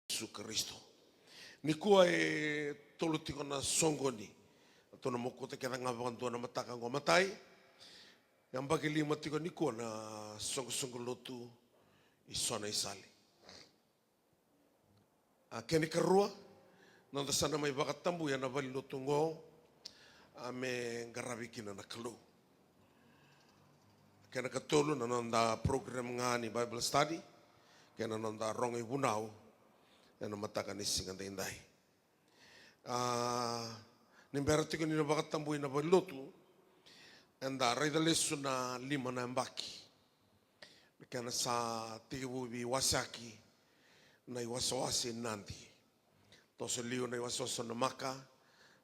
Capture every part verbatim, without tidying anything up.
Jisu Karisito. Nikua e tolu tiko na soqoni. Ratou na mokuta kece ga vakadua na mataka oqo. Matai, yabaki lima tiko nikua na soqosoqo lotu i Sonaisale. A kena ikarua, noda sa na mai vakatabuya na valenilotu oqo, a me qaravi kina na Kalou. Kena ikatolu, na noda program ga ni Bible study kei na noda rogo ivunau ena mataka ni siga daidai. A, ni bera tiko ni na vakatabui na valenilotu, eda raica lesu na lima na yabaki. Na kena sa tekivu veiwaseyaki na iwasewase i Nadi. Toso liu na iwasewase o Namaka,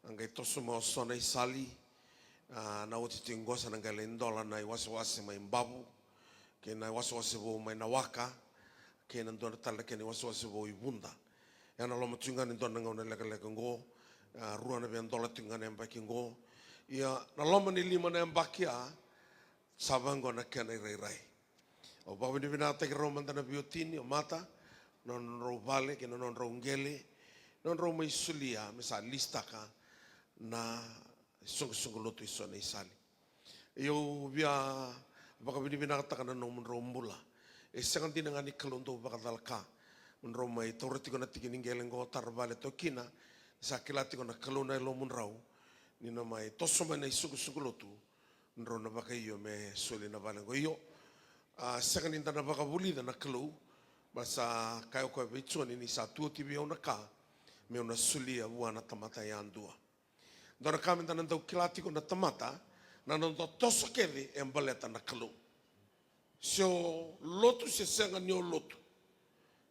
a qai toso mai o Sonaisale, a, na oti tiko qo sa na qai lai dola na iwasewase mai Bavu, kei na iwasewase vou mai Nawaka, kei na dua tale na kena iwasewase vou i Vuda. Ena loma tiko ga ni dua na gauna lekaleka oqo, a, rua na via dola tiko ga na yabaki oqo. Ia, na loma ni lima na yabaki a, sa vaqo na kena irairai. Au vakavinavinakataki rau mada na veiwatini, o Mata, na nodrau vale, kei na nodrau qele, nodrau mai solia, me sa lisitaka na soqosoqo lotu i Sonaisale. Io, au via vakavinavinakataka na nomudrau bula. E sega dina ga ni Kalou dau vakacalaka. Mo drau mai taura tiko na tiki ni qele qo, tara vale toka kina, sa kila tiko na Kalou na yalomudrau. Ni na mai toso mai na isoqosoqo lotu, drau na vakaio me soli na vale qo. Io, a, sega ni da na vakavulica na Kalou, ma sa kaya o koya vei Joni ni sa tu oti vei au na ka, meu na solia vua na tamata yadua. Dua na ka meda na dau kila tiko na tamata, na noda toso kece e baleta na Kalou. Se o lotu se sega ni o lotu,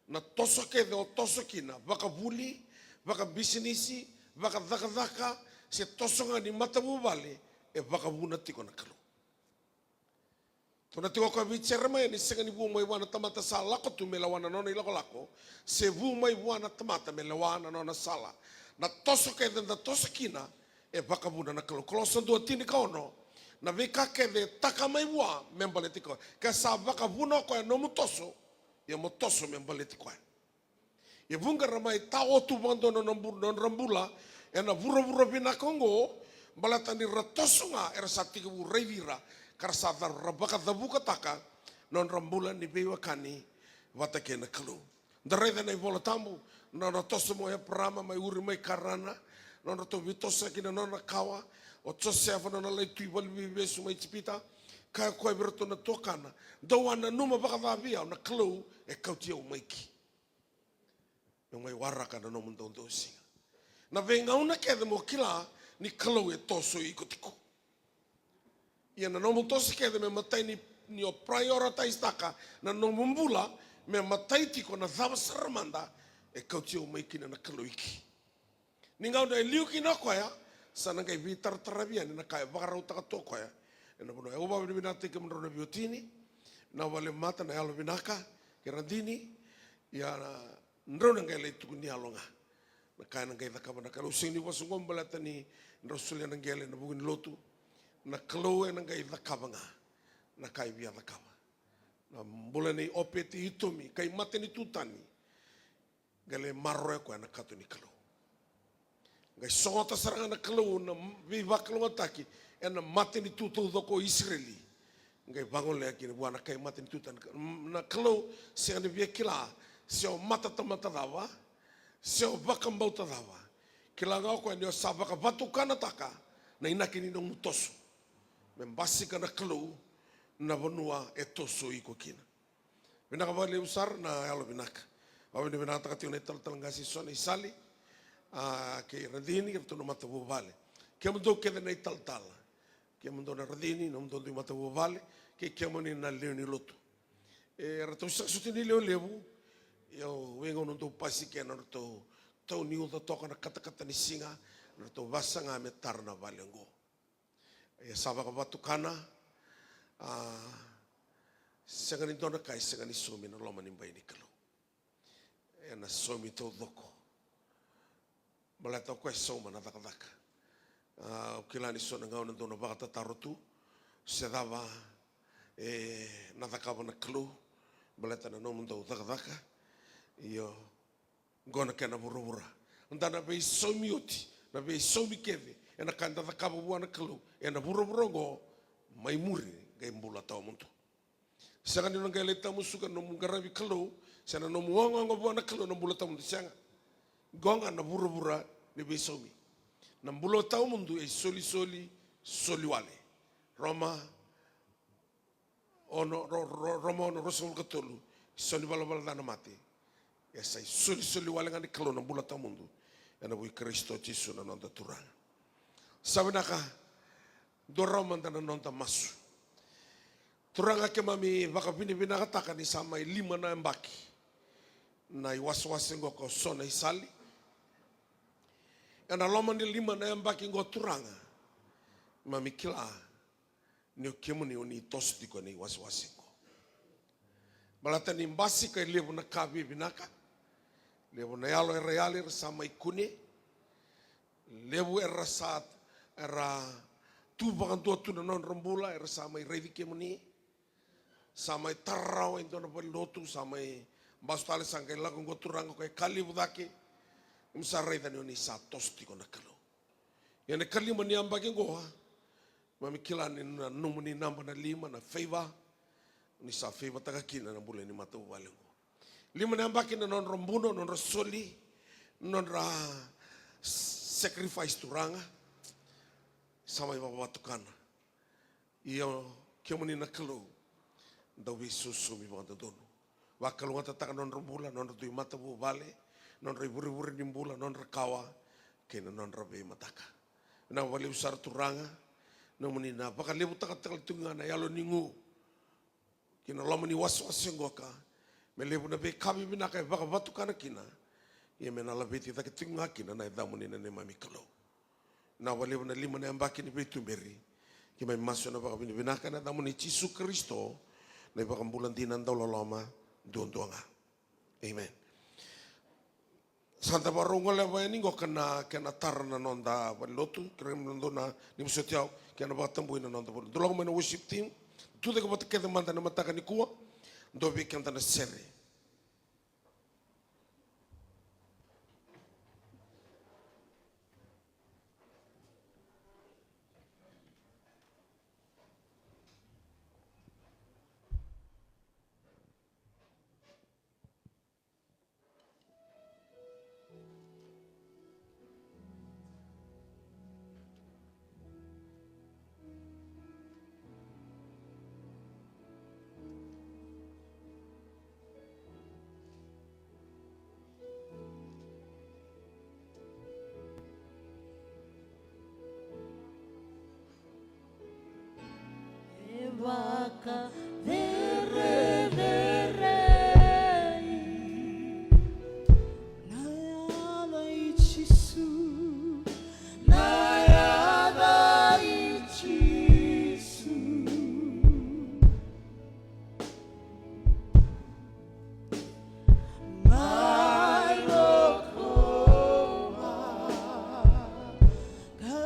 na toso kece o toso kina, vakavuli, vakabisinisi, vakacakacaka, se toso ga ni matavuvale, e vakavuna tiko na Kalou. Tukuna tiko o koya vei Jeremaia ni sega ni vu mai vua na tamata sa lako tu me lewa na nona ilakolako, se vu mai vua na tamata me lewa na nona sala. Na toso kece da toso kina e vakavuna na Kalou. Kolosa dua tinikaono, na veika kece e taka mai vua me baleti koya. Ke sa vakavuna o koya nomu toso, ia mo toso me baleti koya. E vuqa era mai taotu vakadua na nodra bu-, nodra bula ena vuravura vinaka oqo, baleta ni ra toso ga era sa tekivu raici ira, ka ra sa ca-, ra vakacavukataka nodra bula ni veiwekani vata kei na Kalou. Da raica na iVola Tabu, na nona toso mai o Eparama mai Uri mai Karana, nodratou veitosoyaki na nona kawa, o Josefa na nona lai tu i valeniveivesu mai Ijipita, kaya o koya vei iratou na tuakana, dou a nanuma vakacava vei au, na Kalou e kauti au mai ki. Meu mai waraka na nomudou dausiga. Na veigauna kece mo kila ni Kalou e toso iko tiko. Ia na nomu toso kece me matai ni, ni o prioritize-taka na nomu bula, me matai tiko na cava sara mada e kauti au mai kina na Kalou iki. Ni gauna e liu kina o koya, sa na qai veitarataravi yani na ka e vakarautaka tu o koya. Ena vanua, au vakavinavinakataki kemudrau na veiwatini, na vale mata, na yalo vinaka, kei Radini, ia na, drau na qai lai tukuni yalo ga. Na ka ena qai cakava na Kalou, sega ni vosa qo baleta ni drau solia na qele ena vuku ni lotu. Na Kalou ena qai cakava ga na ka e via cakava. Na bula nei Opeti Itomi, kai matanitu tani. Qai lai maroroya koya na kato ni Kalou. Qai sogota sara ga na Kalou na veivakalougatataki ena matanitu taucoko o Isireli. Qai vagolea kina vua na kai matanitu tani. Na Kalou sega ni via kila se o matatamata cava, se o vakabauta cava. Kila ga o koya ni o sa vakavatukanataka na inaki ni nomu toso, me basika na Kalou na vanua e toso iko kina. Vinaka vakalevu sara na yalo vinaka. Vakavinavinakataka tiko na italatala qase i Sonaisale, a, kei Radini, kei ratou na matavuvale. Kemudou kece na italatala, kemudou na Radini, nomudou dui matavuvale, kei kemuni na lewe ni lotu. E, ratou sega soti ni lewe levu, ia au veigauna dou pasi kei na ratou tau ni uca toka na katakata ni siga, na ratou vasaga me tara na vale oqo. Ia sa vakavatukana, a, sega ni dua na ka e sega ni saumi na loma ni bai ni Kalou. Ena saumi taucoko. Baleta o koya e sauma na cakacaka. A, au kila ni so na gauna dou na vakatataro tu se cava ena cakava na Kalou baleta na nomudou cakacaka. Io, Qo na kena vuravura. Da na veisaumi oti, na veisaumi kece ena ka eda cakava vua na Kalou ena vuravura oqo, mai muri qai bula tawamudu. Sega ni o na qai lai tamusuka na nomu qaravi Kalou se na nomu ogaoga vua na Kalou na bula tawamudu, sega. Qo ga na vuravura ni veisaumi. Na bula tawamudu e isolisoli, soli wale. Roma ono, Ro-, Ro-, Roma ono, ruasagavulu ka tolu, e so ni valavala ca na mate. E sa isolisoli wale ga ni Kalou na bula tawamudu ena vuku i Karisito Jisu na noda Turaga. Sa vinaka, dua rawa mada na noda masu. Turaga, keimami vakavinavinakataka ni sa mai lima na yabaki na iwasewase qo ko Sona i Sali. Ena loma ni lima na yabaki qo, Turaga, keimami kila ni o kemuni o ni toso tiko ena iwasewase qo. Baleta ni basika e levu na ka vivinaka, levu na yalo era yali, era sa mai kune, levu era sa, era tu vakadua tu na nodra bula, era sa mai raici kemuni, sa mai tara rawa e dua na valenilotu, sa mai basu tale, sa qai lako qo, Turaga, ko e ka levu cake. Keimami sa raica ni o ni sa toso tiko na Kalou. Ia na ikalima ni yabaki qo, keimami kila ni na nomuni naba na lima, na favour, ni sa favour-taka kina na bula ni matavuvale qo. Lima na yabaki na nodra buno, nodra soli, nodra sacrifice, Turaga. Sa mai vakavatukana. Ia o kemuni na Kalou, dau veisosomi vakadodonu. Vakalougatataka nodra bula, nodra dui matavuvale, nodra ivurevure ni bula, nodra kawa kei na nodra veimataka. Vinaka vakalevu sara, Turaga, nomuni na vakalevutaka tale tiko ga na yalo ni gu ki na loma ni wasewase qoka, me levu na veika vivinaka e vakavatukana kina. Ia me na laveti cake tiko ga kina na yacamuni, na neimami Kalou. Vinaka vakalevu na lima na yabaki ni veituberi. Keimami masu ena vakavinavinaka ena yacamuni Jisu Karisito, na iVakabula dina, dauloloma duadua ga. Amen. Sa da vakarau goleva yani qoka na kena tara na noda valenilotu. Kerea me dua na ni vosoti au, kena vakatabui na noda valenilotu. Dou lako mai na worship team. Tucake vata kece mada ena mataka nikua. Dua vei keda na sere. E vakacerecerei na yaca i Jisu, na yaca i Jisu. Mai rokova, ka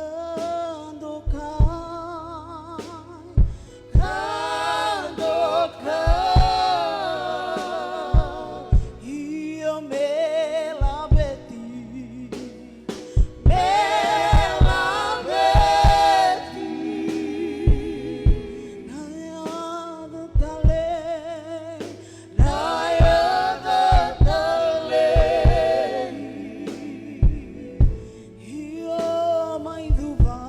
dokai, ka dokai, io me laveti. Me laveti na yaca talei, na yaca talei. Io mai cuva,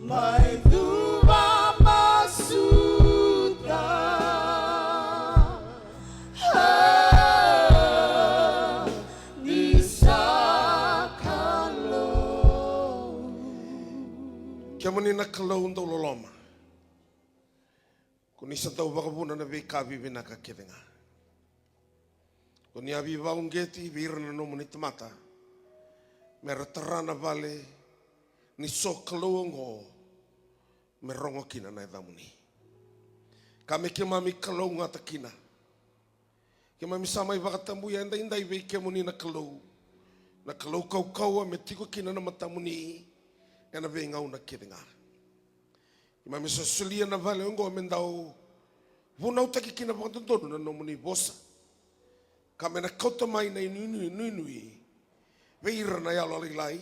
mai cuva masuta. Ah, ni sa Kalou. Kemuni na Kalou dau loloma. Ko ni sa dau vakavuna na veika vivinaka kece ga. Ko ni a veivakauqeti vei ira na nomuni tamata me ra tara na vale ni sokalou oqo, me rogo kina na yacamuni. Ka me keimami kalougata kina. Keimami sa mai vakatabuya edaidai vei kemuni na Kalou, na Kalou kaukauwa me tiko kina na matamuni ena veigauna kece ga. Keimami sa solia na vale oqo me dau vunautaki kina vakadodonu na nomuni vosa. Ka me na kauta mai na inuinui, inuinui vei ira na yalolailai,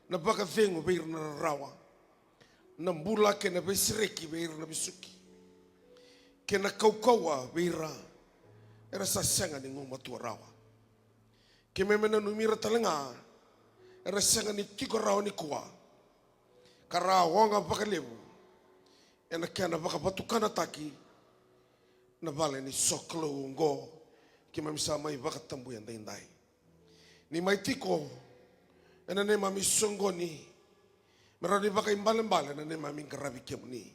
na vakacegu vei ira na rarawa, na bula kei na veisereki vei ira na vesuki, kei na kaukauwa vei ira era sa sega ni gumatua rawa. Keimami nanumi ira tale ga era sega ni tiko rawa nikua, ka ra oga vakalevu ena kena vakavatukanataki na vale ni sokalou oqo keimami sa mai vakatabuya daidai. Ni mai tiko ena neimami soqoni me rawa ni vakaibalebale na neimami qaravi kemuni.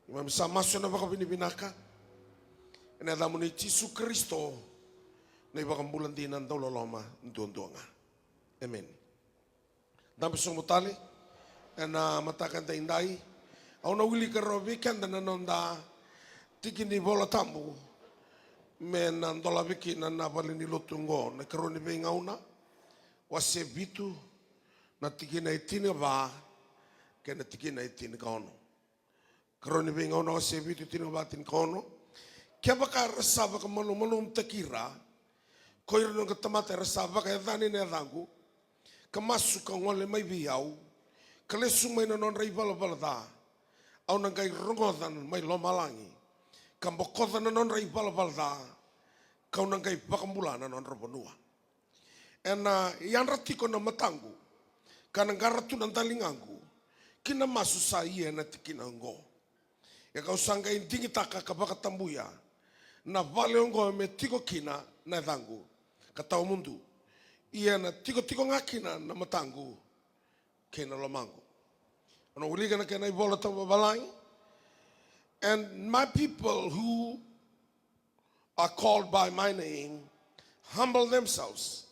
Keimami sa masu ena vakavinavinaka ena yacamuni Jisu Karisito, na iVakabula dina dauloloma duadua ga. Emeni. Dabe sobu tale ena mataka daidai. Au na wilika rawa vei keda na noda tiki ni Vola Tabu me na dolavi kina na vale ni lotu oqo, na Karua ni Veigauna wase vitu, na tikina e tinikava kei na tikina e tinikaono. Karua ni Veigauna wase vitu, tinikava, tinikaono. Kevaka era sa vakamalumalumutaki ira ko ira na noqu tamata era sa vakayacani na yacaqu, ka masu ka gole mai vei au, ka lesu mai na nodra ivalavala ca, au na qai rogoca mai lomalagi, ka bokoca na nodra ivalavala ca, kau na qai vakabula na nodra vanua. Ena yadra tiko na mataqu, ka na qara tu na daligaqu ki na masu sa ia ena tikina oqo. Ia kau sa qai digitaka ka vakatabuya na vale oqo me tiko kina na yacaqu ka tawa mudu. Ia ena tikotiko ga kina na mataqu kei na lomaqu. Au na wilika na kena iVola Tabu vavalagi. And my people who are called by my name humble themselves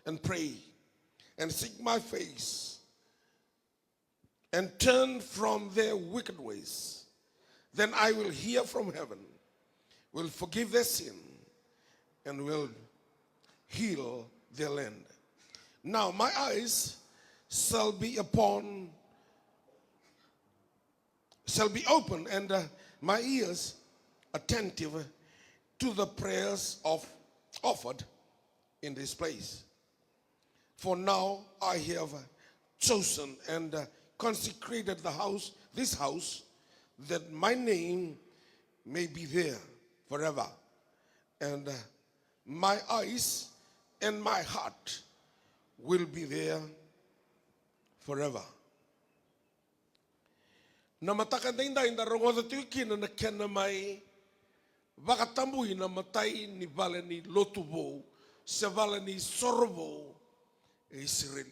and pray and seek my face and turn from their wicked ways, then I will hear from heaven, will forgive their sin, and will heal their land. Now my eyes shall be upon shall be open, and uh, my ears attentive to the prayers of offered in this place. For now I have chosen and uh, consecrated the house, this house, that my name may be there forever, and uh, my eyes and my heart will be there forever. Na mataka daidai da rogoca tiko kina na kena mai vakatabui na matai ni vale ni lotu vou se vale ni soro vou e Isireli.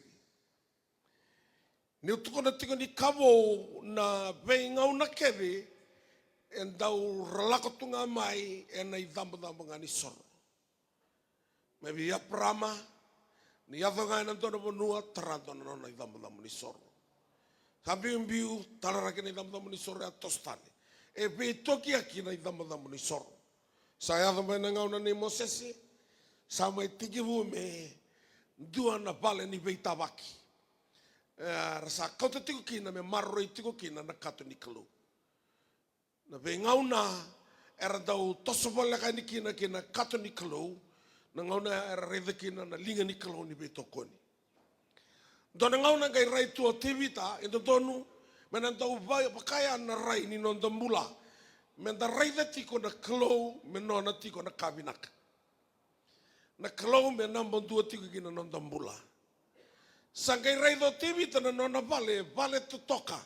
Niu tukuna tiko ni ka vou na veigauna kece e dau lako tu ga mai ena icabocabo ga ni soro. Mai vei Eparama, ni yaco ga ena dua na vanua, tara dua na nona icabocabo ni soro. Sa biubiu, talaraki na icabocabo ni soro, a toso tale. E veitokiyaki na icabocabo ni soro. Sa yaco mai na gauna nei Mosese, sa mai tekivu me dua na vale ni veitavaki. E, ra sa kauta tiko kina me maroroi tiko kina na kato ni Kalou. Na veigauna era dau toso voleka yani kina ki na kato ni Kalou, na gauna era raica kina na liga ni Kalou ni veitokoni. Dua na gauna qai rai tu o Tevita, e dodonu me na dau va-, vakaya na rai ni noda bula, me da raica tiko na Kalou me nona tiko na ka vinaka. Na Kalou me naba dua tiko ki na noda bula. Sa qai raica o Tevita na nona vale, vale totoka.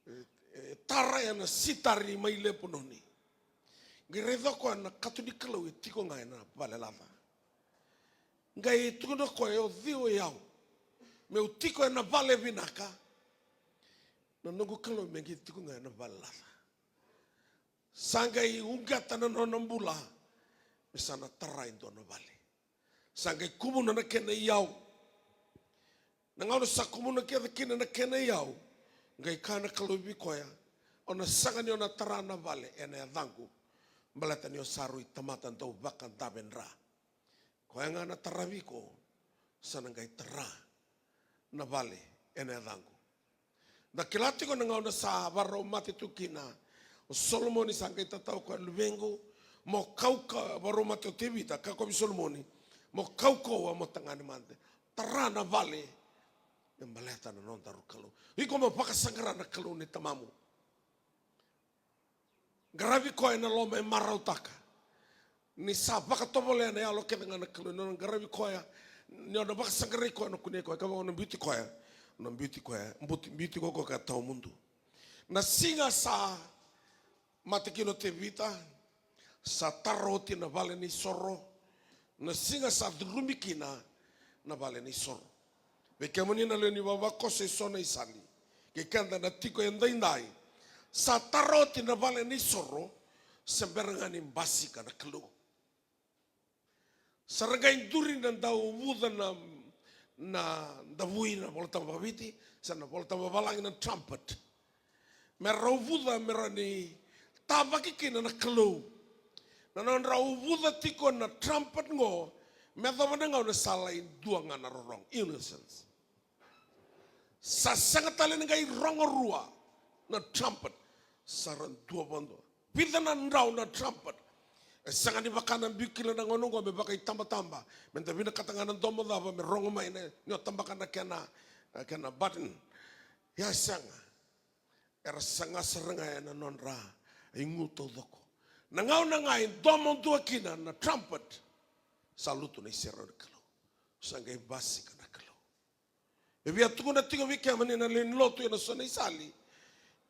E, e tara ena sitari mai Lepanoni. Qai raica o koya na kato ni Kalou e tiko ga ena vale laca. Qai tukuna o koya, o cei o yau meu tiko ena vale vinaka, na noqu Kalou me qai tiko ga ena vale laca. Sa qai uqeta na nona bula me sa na tara e dua na vale. Sa qai kumuna na kena iyau. Na gauna sa kumuna kece kina na kena iyau, qai kaya na Kalou vei koya, o na sega ni o na tara na vale ena yacaqu, baleta ni o sa rui tamata dau vakadavedra. Koya ga na taravi iko, sa na qai tara na vale ena yacaqu. Da kila tiko na gauna sa varau mate tu kina o Solomoni, sa qai tatau koya, luvequ, Mo kaukauwa, vakarau mate o Tevita, kaukauwa vei Solomoni. Mo kaukauwa mo tagane mada. Tara na vale. Me baleta na nodaru Kalou. Iko mo vakasaqara na Kalou ni tamamu. Qaravi koya ena loma e marautaka. Ni sa vakatovolea na yalo kece ga na Kalou, ni o na qaravi koya, ni o na vakasaqarai koya, o na kunei koya, kevaka o na biuti koya, o na biuti koya, biuti, biuti koya ka tawamudu. Na siga sa mate kina o Tevita, sa tara oti na vale ni soro, na siga sa curumi kina na vale ni soro. Vei kemuni na lewe ni vavakoso e so na isali, kei keda na tiko e daidai, sa tara oti na vale ni soro, se bera ga ni basika na Kalou. Sa ra qai duri na dauvuca na, na davui na Vola Tabu vakaviti, se na Vola Tabu vavalagi na trumpet. Me rau vuca, me rau ni tavaki kina na Kalou. Na nodrau vuca tiko na trumpet qo, me yacova na gauna sa lai dua ga na rorogo. Innocence. Sa sega tale ni qai rogo rua na trumpet. Sa ra dua vadua. Vica na drau na trumpet. E sega ni vaka na biu kila na gauna oqo me vakaitabataba. Me da vinakata ga na domo cava me rogo mai na, ni o tabaka na kena, na kena button. Ia sega. Era saga sara ga ena nodra igu taucoko. Na gauna ga e domo dua kina na trumpet. Sa lutu na iserau ni Kalou. Sa qai basika na Kalou. E via tukuna tiko vei kemuni na lewe ni lotu ena so na isali.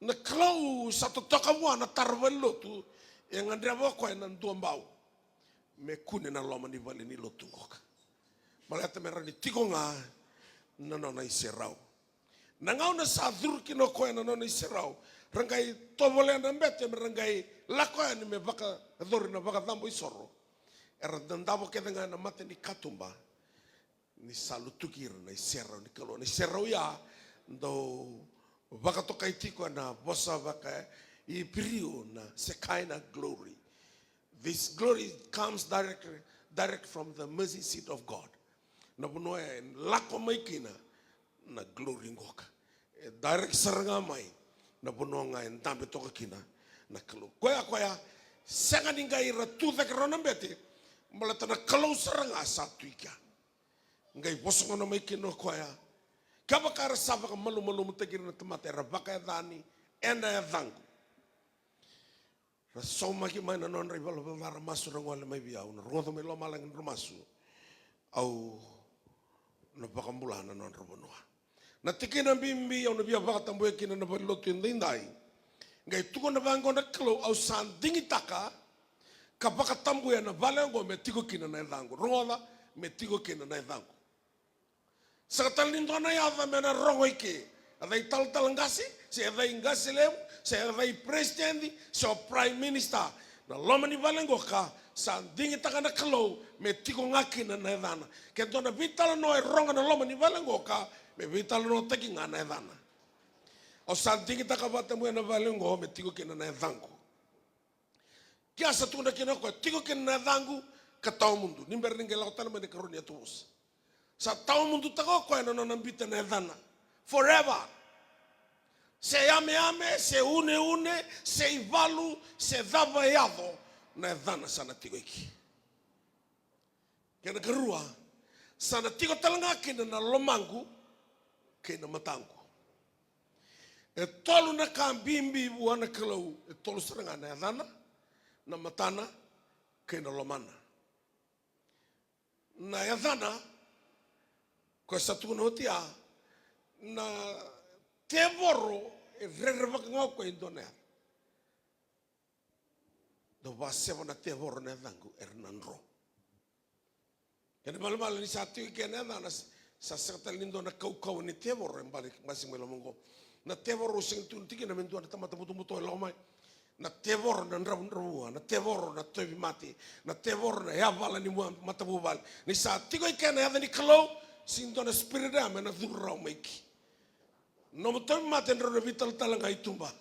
Na Kalou sa totoka vua na tara valenilotu, e gadreva o koya na duabau me kune na loma ni valenilotu qoka. Baleta me rawa ni tiko ga na nona iserau. Na gauna sa curu kina o koya na nona iserau, ra qai tovolea na bete me ra qai lako yani me vakayacori na vakacabo isoro. Era dadavo kece ga ena mata ni katuba. Ni sa lutuki ira na iserau ni Kalou. Na iserau ya dau vakatokai tiko ena vosa vaka-Iperiu na Shekinah glory. This glory comes direct, direct from the mercy seat of God. Na vanua e lako mai kina na glory qoka. E direct sara ga mai na vanua ga e dabe toka kina na Kalou. Koya, koya, sega ni qai ra tu cake rawa na bete, baleta na Kalou sara ga sa tu i kea. Qai vosogona mai kina o koya. Kevaka era sa vakamalumalumutaki ira na tamata, era vakayacani ena yacaqu. Ra saumaki mai na nodra ivalavala ca, ra masu, ra gole mai vei au, na rogoca mai lomalagi na nodra masu. Au na vakabula na nodra vanua. Na tikina bibi au na via vakatabuya kina na valenilotu edaidai. Qai tukuna vaqo na Kalou, au sa digitaka ka vakatabuya na vale oqo me tiko kina na yacaqu. Rogoca, me tiko kina na yacaqu. Sega tale ni dua na yaca me na rogo i ke. Yaca i talatala qase, se yaca i qase levu, se yaca i president, se o prime minister. Na loma ni vale qoka, sa digitaka na Kalou me tiko ga kina na yacana. Ke dua na veitalanoa e rogo na loma ni vale qoka, me veitalanoataki ga na yacana. Au sa digitaka vata mai na vale oqo me tiko kina na yacaqu. Ke a sa tukuna kina o koya, tiko kina na yacaqu ka tawamudu. Ni bera ni qai lako tale mai na ikarua ni yatuvosa. Sa tawamudutaka o koya na nona biuta na yacana. Forever. Se yameyame, se uneune, se ivalu, se cava e yaco, na yacana sa na tiko i ke. Kena karua, sa na tiko tale ga kina na lomaqu kei na mataqu. E tolu na ka bibi vua na Kalou, e tolu sara ga na yacana, na matana, kei na lomana. Na yacana, koya sa tukuna oti ya, na tevoro e rerevaka ga o koya e dua na yaca. Dau vakaseva na tevoro na yacaqu, era na dro. Kena malemale ni sa tiko i ke na yacana, sa sega tale ni dua na kaukauwa ni tevoro e bale, basika mai loma qo. Na tevoro au sega ni tukuna tiko kina me dua na tamata butobuto e lako mai. Na tevoro na dravudravua, na tevoro na tauvimate, na tevoro na yavala ni mua matavuvale. Ni sa tiko i ke na yaca ni Kalou, sega ni dua na spirit ya me na curu rawa mai ke. Nomu tauvimate drau na veitalatala ga i tuba.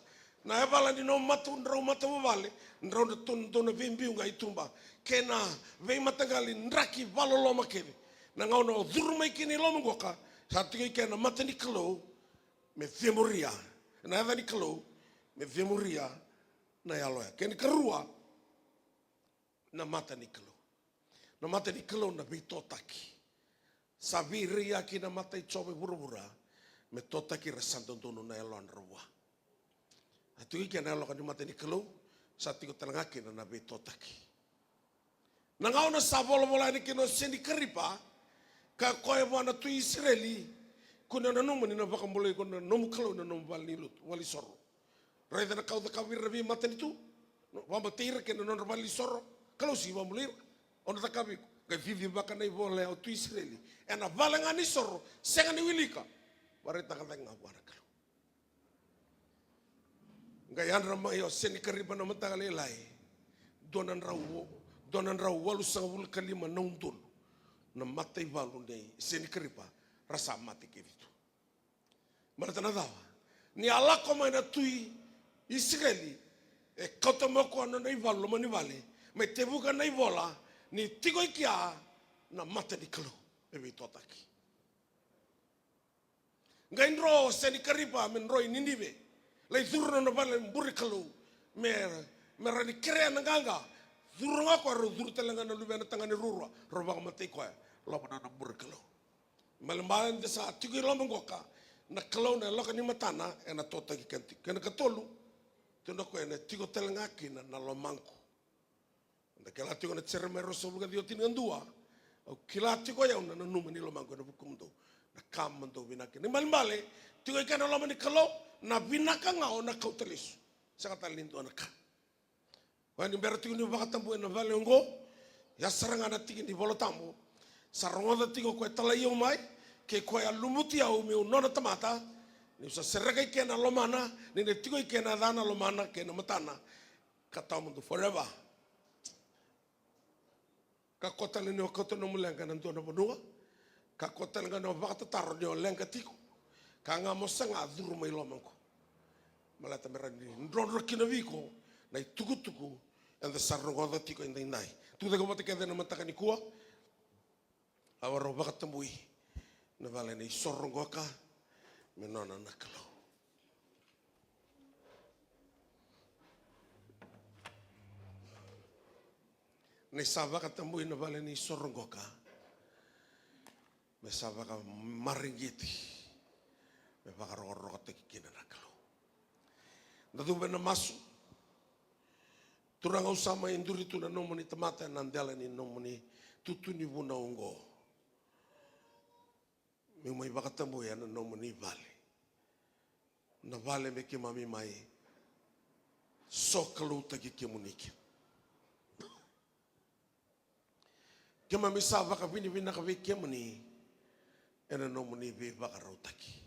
Na yavala ni nomu mata, drau matavuvale, drau na tu, drau na veibiu ga i tuba. Kei na veimataqali draki valoloma kece. Na gauna o curu mai kina i loma qoka, sa tiko i ke na mata ni Kalou, me cemuria. Na yaca ni Kalou, me cemuria na yalo ya. Kena karua, Na mata ni Kalou. Na mata ni Kalou na veitotaki. Sa veirai kina na mata i Jiova e vuravura me totaki ira sa dodonu na yalodra vua. A tiko i kea na yaloka ni mata ni Kalou, sa tiko tale ga kina na veitotaki. Na gauna sa volavola yani kina o Senikaripa, ka koya vua na tui Isireli, kua ni nanuma ni na vakabulai iko na nomu Kalou na nomu vale ni lotu, valenisoro. Raica na ka au cakava vei ira na veimatanitu, vakamatei ira kei na nodra valenisoro. Kalou sega ni vakabulai ira. Au na cakava vei iko. Qai cicivaka na ivola ya o tui Isireli ena vale ga ni soro, sega ni wilika. Vakaraitaka cake ga vua na Kalou. Qai yadra mai o Senikaripa na mataka lailai. Dua na drau, dua na drau walusagavulu ka lima na udolu na mataivalu nei Senikaripa, ra sa mate kece tu. Baleta na cava? Ni a lako mai na tui Isireli, e kauta mai o koya na nona ivalu loma ni vale, me tevuka na ivola ni tiko i kea na mata ni Kalou e veitotaki. Qai dro o Senikaripa me dro i Ninive, lai curu na nona vale bure kalou, me, me rawa ni kerea na qaqa. Curu ga o koya, rau curu tale ga na luvena tagane ruarua, rau vakamatei koya loma na nona bure kalou. Balebale ni da sa tiko i loma qoka, na Kalou na yaloka ni matana ena totaki keda tiko. Kena ikatolu, tukuna o koya ena tiko tale ga kina na lomaqu. Eda kila tiko na Jeremaia ruasagavulu ka ciwa, tinikadua. Au kila tiko o yau na nanuma ni lomaqu ena vukumudou, na ka mo dou vinaka kina. Ni balebale, tiko i kea na loma ni Kalou, na vinaka ga o na kauta lesu. Sega tale ni dua na ka. Koya ni bera tiko ni vakatabui ena vale oqo, ia sara ga na tiki ni Vola Tabu. Sa rogoca tiko o koya e talai au mai, kei koya a lumuti au meu nona tamata, niu sa sereka i kea na lomana, ni na tiko i kea na yacana, lomana kei na matana. Ka tawa mudu forever. Kakua tale ni o kauta nomu leqa ena dua na vanua. Kakua tale ga ni o vakatataro ni o leqa tiko. Ka ga mo saga, curu mai loma qo. Baleta me rawa ni drodro kina vei iko na itukutuku eda sa rogoca tiko edaidai. Tucake vata kece ena mataka nikua. A vakarau vakatabui na vale ni soro qoka me nona na Kalou. Ni sa vakatabui na vale ni soro qoka, me sa vakamareqeti, me vakarokorokotaki kina na Kalou. Da cuva ena masu. Turaga, au sa mai duri tu na nomuni tamata ena dela ni nomuni tutu ni vunau oqo. Meu mai vakatabui ena nomuni vale. Na vale me keimami mai sokaloutaki kemuni kina. Keimami sa vakavinavinaka vei kemuni ena nomuni veivakarautaki.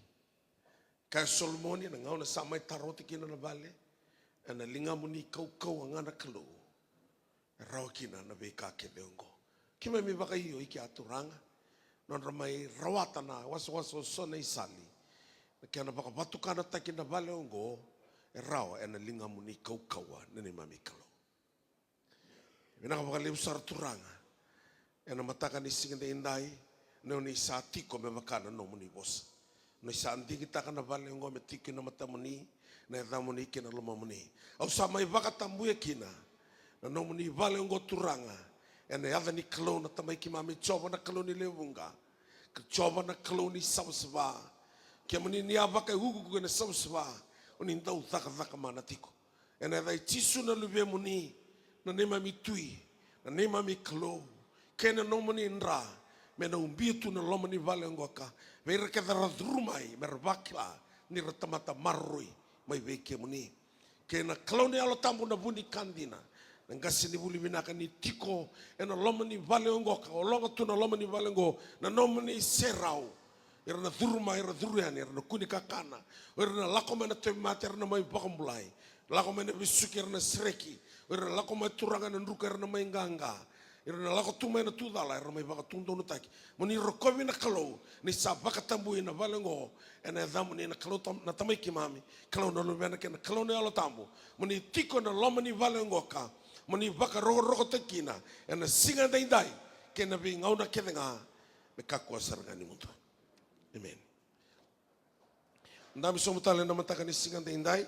Kaya o Solomoni, na gauna sa mai tara oti kina na vale, ena ligamuni kaukauwa ga na Kalou, e rawa kina na veika kece oqo. Keimami vakaio i kea, Turaga, nodra mai rawata na wasawasa o Sone Aisali, na kena vakavatukanataki na vale oqo, e rawa ena ligamuni kaukauwa, na neimami Kalou. Vinaka vakalevu sara, Turaga, ena mataka ni siga edaidai, ni oni sa tiko me vaka na nomuni vosa. Ni sa digitaka na vale oqo me tiko na matamuni, na yacamuni kei na lomamuni. Au sa mai vakatabuya kina na nomuni vale oqo, Turaga, ena yaca ni Kalou na Tamai keimami, Jiova na Kalou ni lewe vuqa, ka Jiova na Kalou ni savasava. Kemuni ni a vakaiukuuku ena savasava, oni dau cakacaka mana tiko. Ena yaca i Jisu na Luvemuni, na neimami Tui, na neimami Kalou, kei na nomuni dra, me na ubia tu na loma ni vale oqoka vei ira kece ra curu mai, me ra vakila ni ra tamata maroroi mai vei kemuni. Kei na Kalou na Yalo Tabu, na vu ni ka dina, na qasenivuli vinaka, ni tiko ena loma ni vale oqoka, ologa tu na loma ni vale oqo na nomuni serau. Era na curu mai, era curu yani, era na kune kakana. O ira na lako mai na tauvimate, era na mai vakabulai. Lako mai na vesuki, era na sereki. O ira na lako mai, Turaga, na druka, era na mai qaqa. Ira na lako tu mai na tucala, era na mai vakatudonutaki. Mo ni rokovi, na Kalou, ni sa vakatabui na vale oqo ena yacamuni, na Kalou tam-, na Tamai keimami, Kalou na Luvena kei na Kalou na Yalo Tabu. Mo ni tiko ena loma ni vale oqoka, mo ni vakarokorokotaki kina ena siga edaidai kei na veigauna kece ga me kakua sara ga ni mudu. Emeni. Dabe sobu tale ena mataka ni siga edaidai.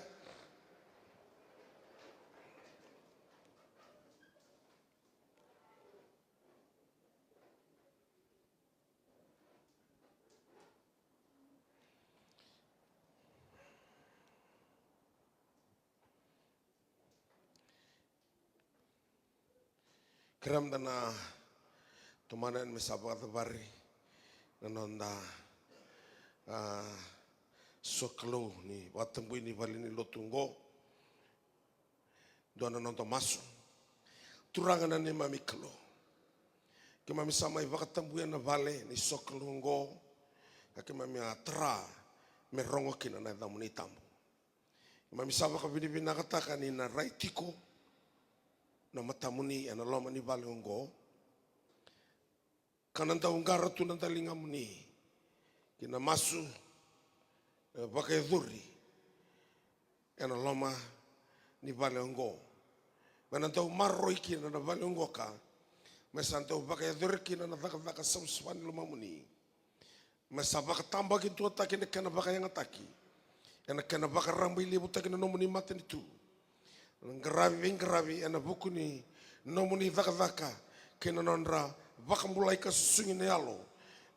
Kerea meda na tomana yani me sa vakacavari na noda, a, sokalou ni vakatabui ni vale ni lotu oqo. Dua na noda masu. Turaga na neimami Kalou, keimami sa mai vakatabuya na vale ni sokalou oqo, ka keimami a tara me rogo kina na yacamuni tabu. Keimami sa vakavinavinakataka ni na rai tiko na matamuni ena loma ni vale oqo, ka na dau qara tu na daligamuni ki na masu e vakayacori ena loma ni vale oqo. Me na dau maroroi kina na vale oqo ka me sa dau vakayacori kina na cakacaka savasava ni lomamuni. Me sa vakatabakidua taki na kena vakayagataki ena kena vakarabailevutaki na nomuni matanitu. Na qaravi veiqaravi ena vuku ni nomuni cakacaka kei na nodra vakabulai ka susugi na yalo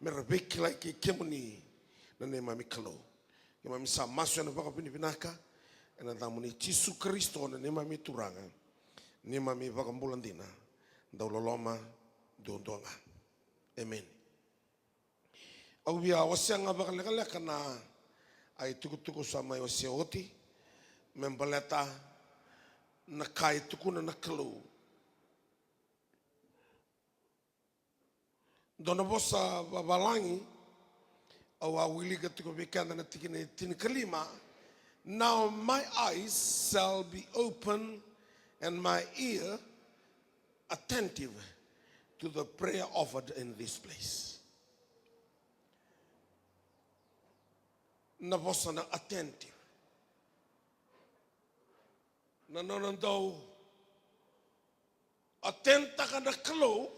me ra veikilai kei kemuni na neimami Kalou. Keimami sa masu ena vakavinavinaka ena yacamuni Jisu Karisito na neimami Turaga, neimami Vakabula dina, dau loloma duadua ga. Emeni. Au via wasea ga vakalekaleka na itukutuku sa mai wasea oti me baleta na ka e tukuna na Kalou. Dua na vosa vavalagi au a wilika tiko vei keda na tikina e tinikalima. Now my eyes shall be open and my ear attentive to the prayer offered in this place. Na vosa na attentive. Na nona dau attend-taka na Kalou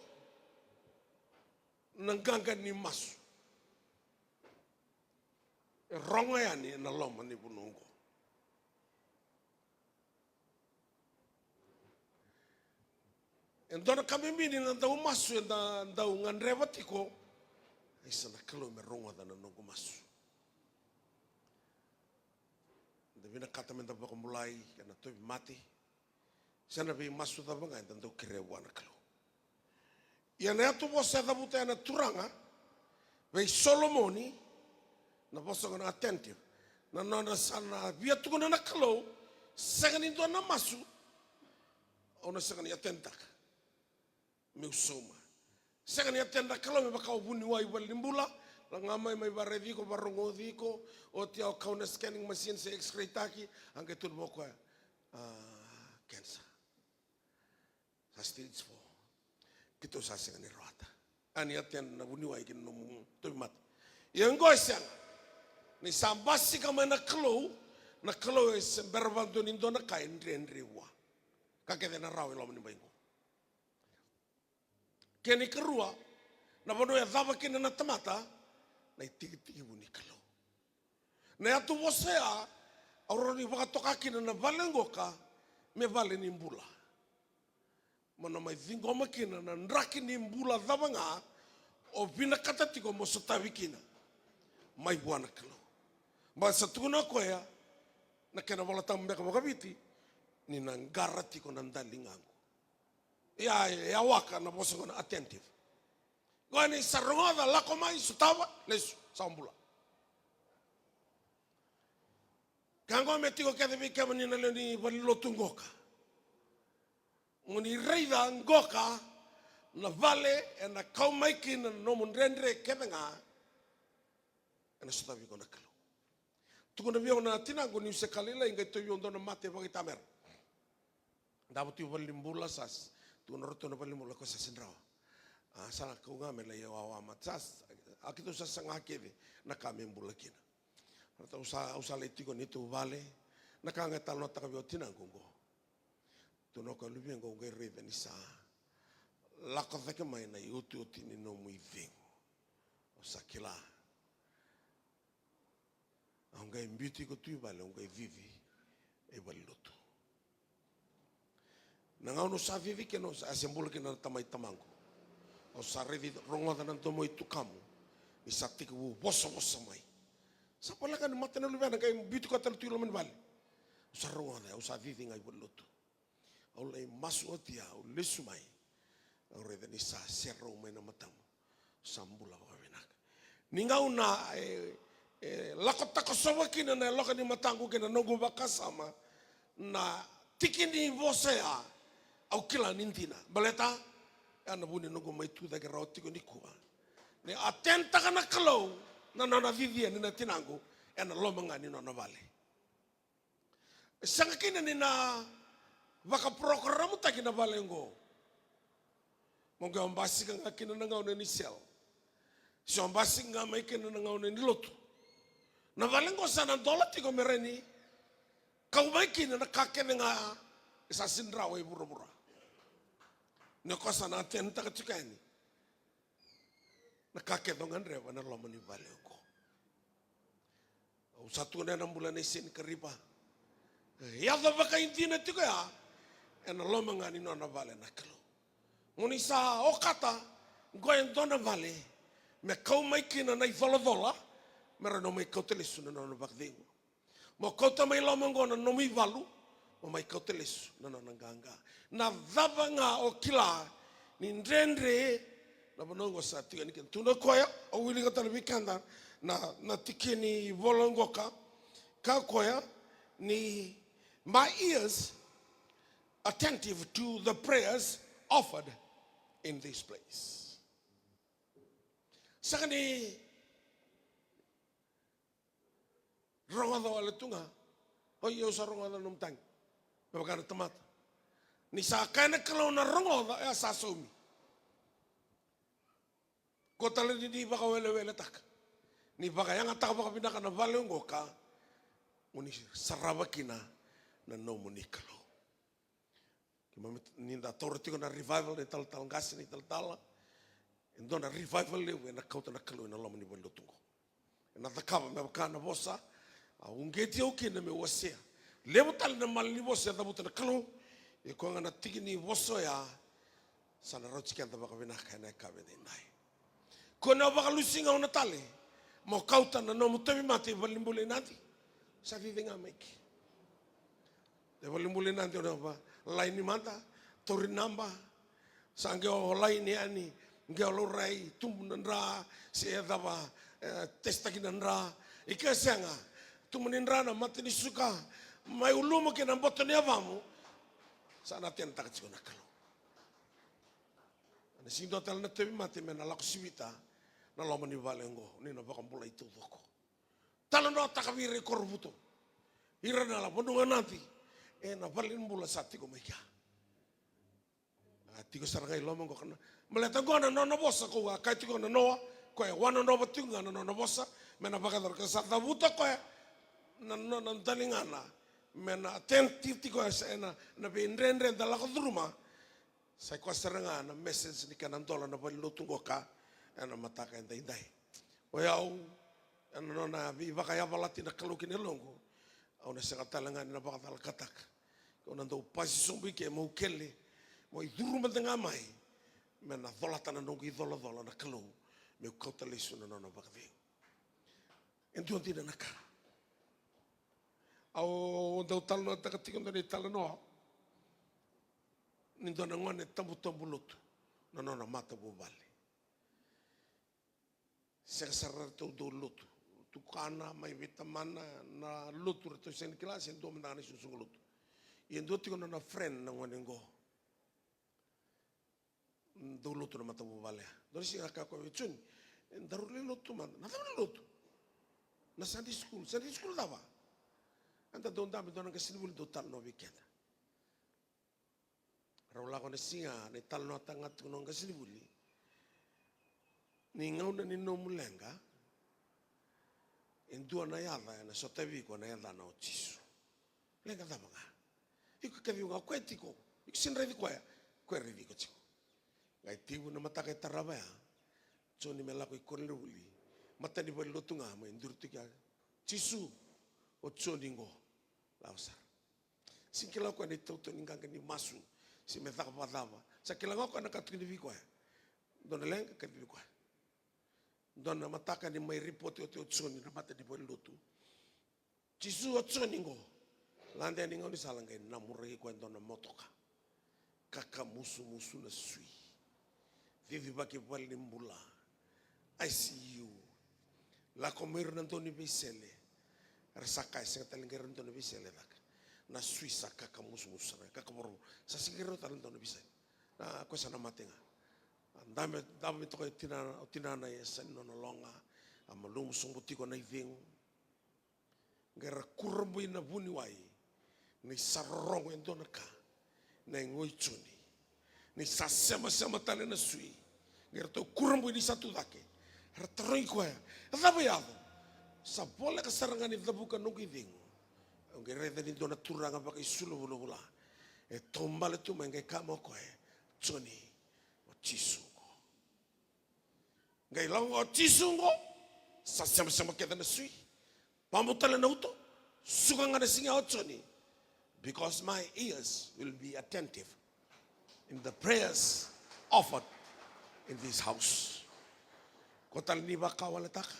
na qaqa ni masu e rogo yani ena loma ni vanua oqo. E dua na ka bibi ni na dau masu, eda dau gadreva tiko, isa na Kalou me rogoca na noqu masu. Da vinakata meda vakabulai ena tauvimate se na veimasu cava ga eda dau kerea vua na Kalou. Ia na yatu vosa e cavuta ya na Turaga vei Solomoni, na vosa oqo na attentive, na nona sa na via tukuna na Kalou, sega ni dua na masu au na sega ni attend-taka. Meu sauma. Sega ni attend na Kalou me vaka o vuniwai valenibula, la ga mai, mai varaici iko, varogoci iko, oti au kau na scanning machine se X-ray taki, a qai tukuna vua o koya, a, cancer. Sa stage four. Keitou sa sega ni rawata. A ni attend na vuniwai ki na nomu tauvimate. Ia oqo e sega. Ni sa basika mai na Kalou, na Kalou e se bera vakadua ni dua na ka e dredre vua. Ka kece na rawa e loma ni bai oqo. Kena ikarua, na vanua e cava kina na tamata, na itikitikivu ni Kalou. Na yatu vosa ya, au rawa ni vakatoka kina na vale oqo ka me vale ni bula. Mo na mai ciqoma kina na draki ni bula cava ga o vinakata tiko mo sotavi kina mai vua na Kalou. Baleta sa tukuna o koya, na kena iVolatabu beka vakaviti, ni na qara tiko na daligaqu. Ia, e yawaka na vosa oqo na attentive. Oqo ni sa rogoca, lako mai, sotava, lesu, sa bula. Ka oqo me tiko kece vei kemuni na lewe ni valenilotu qoka. Mo ni raica qoka na vale ena kau mai kina na nomu dredre kece ga, ena sotavi iko na Kalou. Tukuna vei au na tinaqu niu se ka lailai, qai tauvi au dua na mate vakaitamera. Davo tu i valenibula sa, tukuna o ratou na valenibula ko sa sega ni rawa. A, sa na kau ga me lai wawa mate sa, a keitou sa saga kece na ka me bula kina. Ratou sa, au sa lai tiko ni tu vale, na ka ga e talanoataka vei au tinaqu oqo. Tukuna o koya, luvequ, au qai raica ni sa lako cake mai na iotioti ni nomu icegu. Au sa kila. Au qai biuti iko tu i vale, au qai cici e valenilotu. Na gauna au sa cici kina, au sa, a se bula kina na tamai tamaqu. Au sa raici, rogoca na domo i tukamu ni sa tekivu vosavosa mai. Sa voleka ni mate na luvena, qai biuti koya tale tu i loma ni vale. Au sa rogoca, au sa cici ga i valenilotu. Au lai masu oti ya, au lesu mai. Au raica ni sa serau mai na matamu. Sa bula vakavinaka. Ni gauna e, e lako takosova kina na yaloka ni mataqu kei na noqu vakasama na tiki ni vosa ya, au kila ni dina. Baleta, ya na vu ni noqu mai tu cake rawa tiko nikua. Ni attend-taka na Kalou na nona cici yani na tinaqu ena loma ga ni nona vale. E sega kina ni na vakaprokoramutaki na vale oqo. Mo qai o basika ga kina na gauna ni sel. Se o basika ga mai kina na gauna ni lotu. Na vale oqo sa na dola tiko me rawa ni kau mai kina na ka kece ga e sa sega ni rawa e vuravura. Ni o koya sa na attend-taka tiko yani na ka kece o gadreva ena loma ni vale oqo. Au sa tukuna ena bula nei Seni Kariba. E yaco vakaidina tiko ya ena loma ga ni nona vale na Kalou. Mo ni sa okata, qo e dua na vale me kau mai kina na icolacola, me rawa ni o mai kauta lesu na nona vakacegu. Mo kauta mai loma oqo na nomu ivalu, mo mai kauta lesu na nona qaqa. Na cava ga o kila ni dredre na vanua oqo sa tiko yani kina? Tukuna o koya, au wilika tale vei keda na, na tiki ni vola oqo ka, ka koya ni, "My ears attentive to the prayers offered in this place." Sega ni rogoca wale tu ga. O, ia au sa rogoca na nomu tagi. Me vaka na tamata. Ni sa kaya na Kalou na rogoca, e a sa saumi. Ko tale ni ni vakaweleweletaka. Ni vakayagataka vakavinaka na vale oqo ka mo ni sarava kina na nomuni Kalou. Keimami ni da taura tiko na revival, na italatala qase, na italatala. E dua na revival levu ena kauta na Kalou ena loma ni valenilotu oqo. Ena cakava me vaka na vosa a uqeti au kina meu wasea. Levu tale na malanivosa e cavuta na Kalou. Ia koya ga na tiki ni vosa oya sa na rauti keda vakavinaka ena yakavi edaidai. Ko na vakalusi gauna tale mo kauta na nomu tauvimate i valenibula i Nadi. Sa cici ga mai ke. E valenibula i Nadi o na va laini mada, tauri naba. Sa qai o laini yani, qai o laurai, tubu na dra, se cava, e, tesitaki na dra. Ike sega, tubu ni dra na mata ni suka, mai uluma kei na boto ni yavamu. Sa na attend-taka tiko na Kalou. Ena sega ni dua tale na tauvimate me na lako sivita na loma ni vale oqo, ni na vakabulai taucoko. Talanoataka vei ira i korovuto, ira na la vanua ga Nadi, ena valenibula sa tiko mai kea. A tiko sara ga i loma oqo ka na, baleta oqo na nona vosa, ko a kaya tiko na noa, koya e wanonova tiko ga na nona vosa me na vakayacora, ka sa cavuta koya na nona daligana me na attend tiko ena, na veidredre da lako curuma. Sa i koya sara ga na message ni kena dola na valenilotu oqo ka ena mataka edaidai. O yau, ena nona veivakayavalati na Kalou ki na yaloqu, au na sega tale ga ni na vakacalakataka. Au na dau pasi sobu i ke, meu kele, meu curu mada ga mai me na colata na noqu icolacola na Kalou, meu kauta lesu na nona vakacegu. E dua dina na ka au dau talanoataka tiko, dua na italanoa ni dua na gone tabutabu lotu na nona matavuvale. Sega sara ratou dau lotu, tukana mai vei tamana na lotu, ratou sega ni kila, se dua mada ga na isoqosoqo lotu. Ia dua tiko na nona friend na gone oqo. Dau lotu na matavuvale ya. Dua na siga a kaya o koya vei Joni, "E, daru lai lotu mada." "Na cava na lotu?" "Na Sunday school." "Sunday school cava?" Eda dau dabe, dua na qasenivuli dau talanoa vei keda. Rau lako na siga, na italanoataka ga tiko na qasenivuli, ni gauna ni nomu leqa, e dua na yaca ena sotavi iko, na yacana o Jisu. Leqa cava ga? Iko kacivi ga o koya tiko. Iko sega ni raici koya, o koya e raici iko tiko. Qai tekivu na mataka e tarava ya, Joni me lako i koronivuli, matanivalenilotu ga, mai duri tiko ya, "Jisu, o Joni qo." Lako sara. Sega ni kila o koya na itautau ni qaqa ni masu se me caka vakacava. Sa kila ga o koya na ka tukuni vei koya. Dua na leqa, kacivi koya. Dua na mataka ni mai ripoti oti o Joni na matanivalenilotu, "Jisu, o Joni qo." Lade yani i gaunisala, qai namuraki koya e dua na motoka. Kakamusumusu na sui. Cicivaki valenibula. I C U. Lako mai ira na dau ni veisele. Era sa kaya sega tale ni qai ira na dau ni veisele cake. Na sui sa kakamusumusu sara, kakavorovoro. Sa sega ni qai ira tale na dau ni veisele. Na koya sa na mate ga. A dabe, dabe toka o tinana, o tinana e yasa ni nona loga. A malumu sobu tiko na icegu. Qai ra kurabui na vuniwai ni sa rorogo e dua na ka na igu i Joni. Ni sa semasema tale na sui. Qai ratou kurabui ni sa tu cake. Ra tarogi koya, e cava e yaco? Sa voleka sara ga ni cavuka noqu icegu. Au qai raica ni dua na turaga vakaisulu vulavula e taubale tu mai qai kaya mai o koya, Joni, o Jisu oqo. Qai lako ga o Jisu oqo, sa semasema kece na sui. Vabu tale na uto, suka ga na siga o Joni. Because my ears will be attentive in the prayers offered in this house. Ko tale ni vakawaletaka.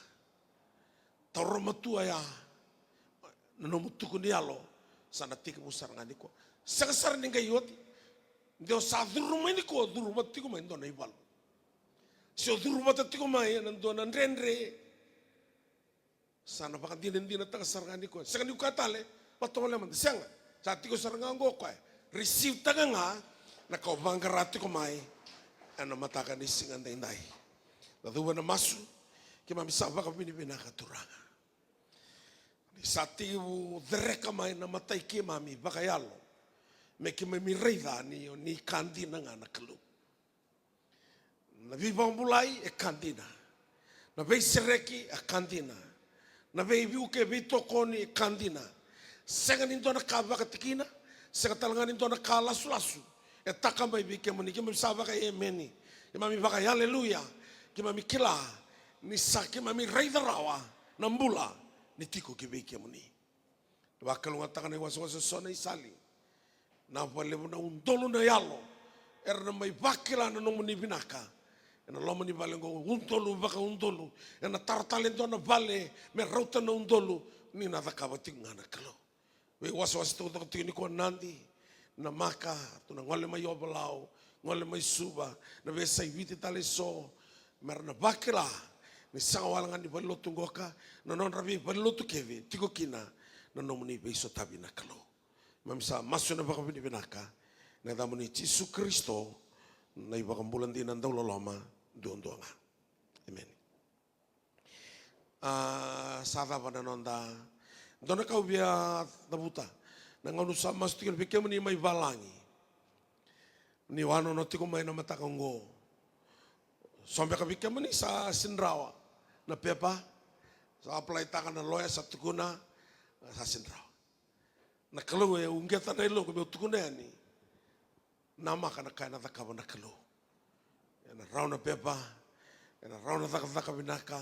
Taura matua ya na nomu tuku ni yalo, sa na tekivu sara ga nikua. Sega sara ni qai oti. De o sa curu mai nikua, o curu vata tiko mai dua na ivalu. Se o curu vata tiko mai ena dua na dredre. Sa na vakadinadinataka sara ga nikua. Sega ni kaya tale, vatovolea mada, sega. Sa tiko sara ga oqo o koya. Receive taka ga na ka o vaqara tiko mai ena mataka ni siga daidai. Na cuva na masu, keimami sa vakavinavinaka Turaga. Ni sa tekivu cereka mai na mata i keimami vakayalo. Me keimami raica ni o ni ka dina ga na Kalou. Na veivakabulai e ka dina. Na veisereki e ka dina. Na veivuke, veitokoni e ka dina. Sega ni dua na ka vakatikina, sega tale ga ni dua na ka lasulasu e taka mai vei kemuni. Keimami sa vakaemeni. Keimami vakaaleluya. Keimami kila ni sa keimami raica rawa na bula ni tiko ki vei kemuni. Vakalougatataka na iwasewase eso na isali. Na vakalevu na udolu na yalo era na mai vakila na nomuni vinaka ena loma ni vale oqo, udolu vakaudolu. Ena tara tale e dua na vale me rauta na udolu, ni na cakava tiko ga na Kalou. Veiwasewase taucoko tiko nikua, Nadi, Namaka, tu na gole mai Ovalau, gole mai Suva, na veiyasai Viti tale eso, me ra na vakila ni sega wale ga ni valelotu qoka, na nodra veivalenilotu kece tiko kina na nomuni veisotavi na Kalou. Keimami sa masu ena vakavinavinaka ena yacamuni Jisu Karisito, na iVakabula dina dauloloma duadua ga. Emeni. A, sa cava na noda, dua na ka au via cavuta na gauna au sa masu tiko vei kemuni mai valagi. Ni wanono tiko mai na mataka oqo. So beka vei kemuni sa sega ni rawa na pepa, sa apply taka na loya, sa tukuna, sa sega ni rawa. Na Kalou e uqeta na yaloqu meu tukuna yani. Namaka na ka ena cakava na Kalou. Ena rawa na pepa, ena rawa na cakacaka vinaka,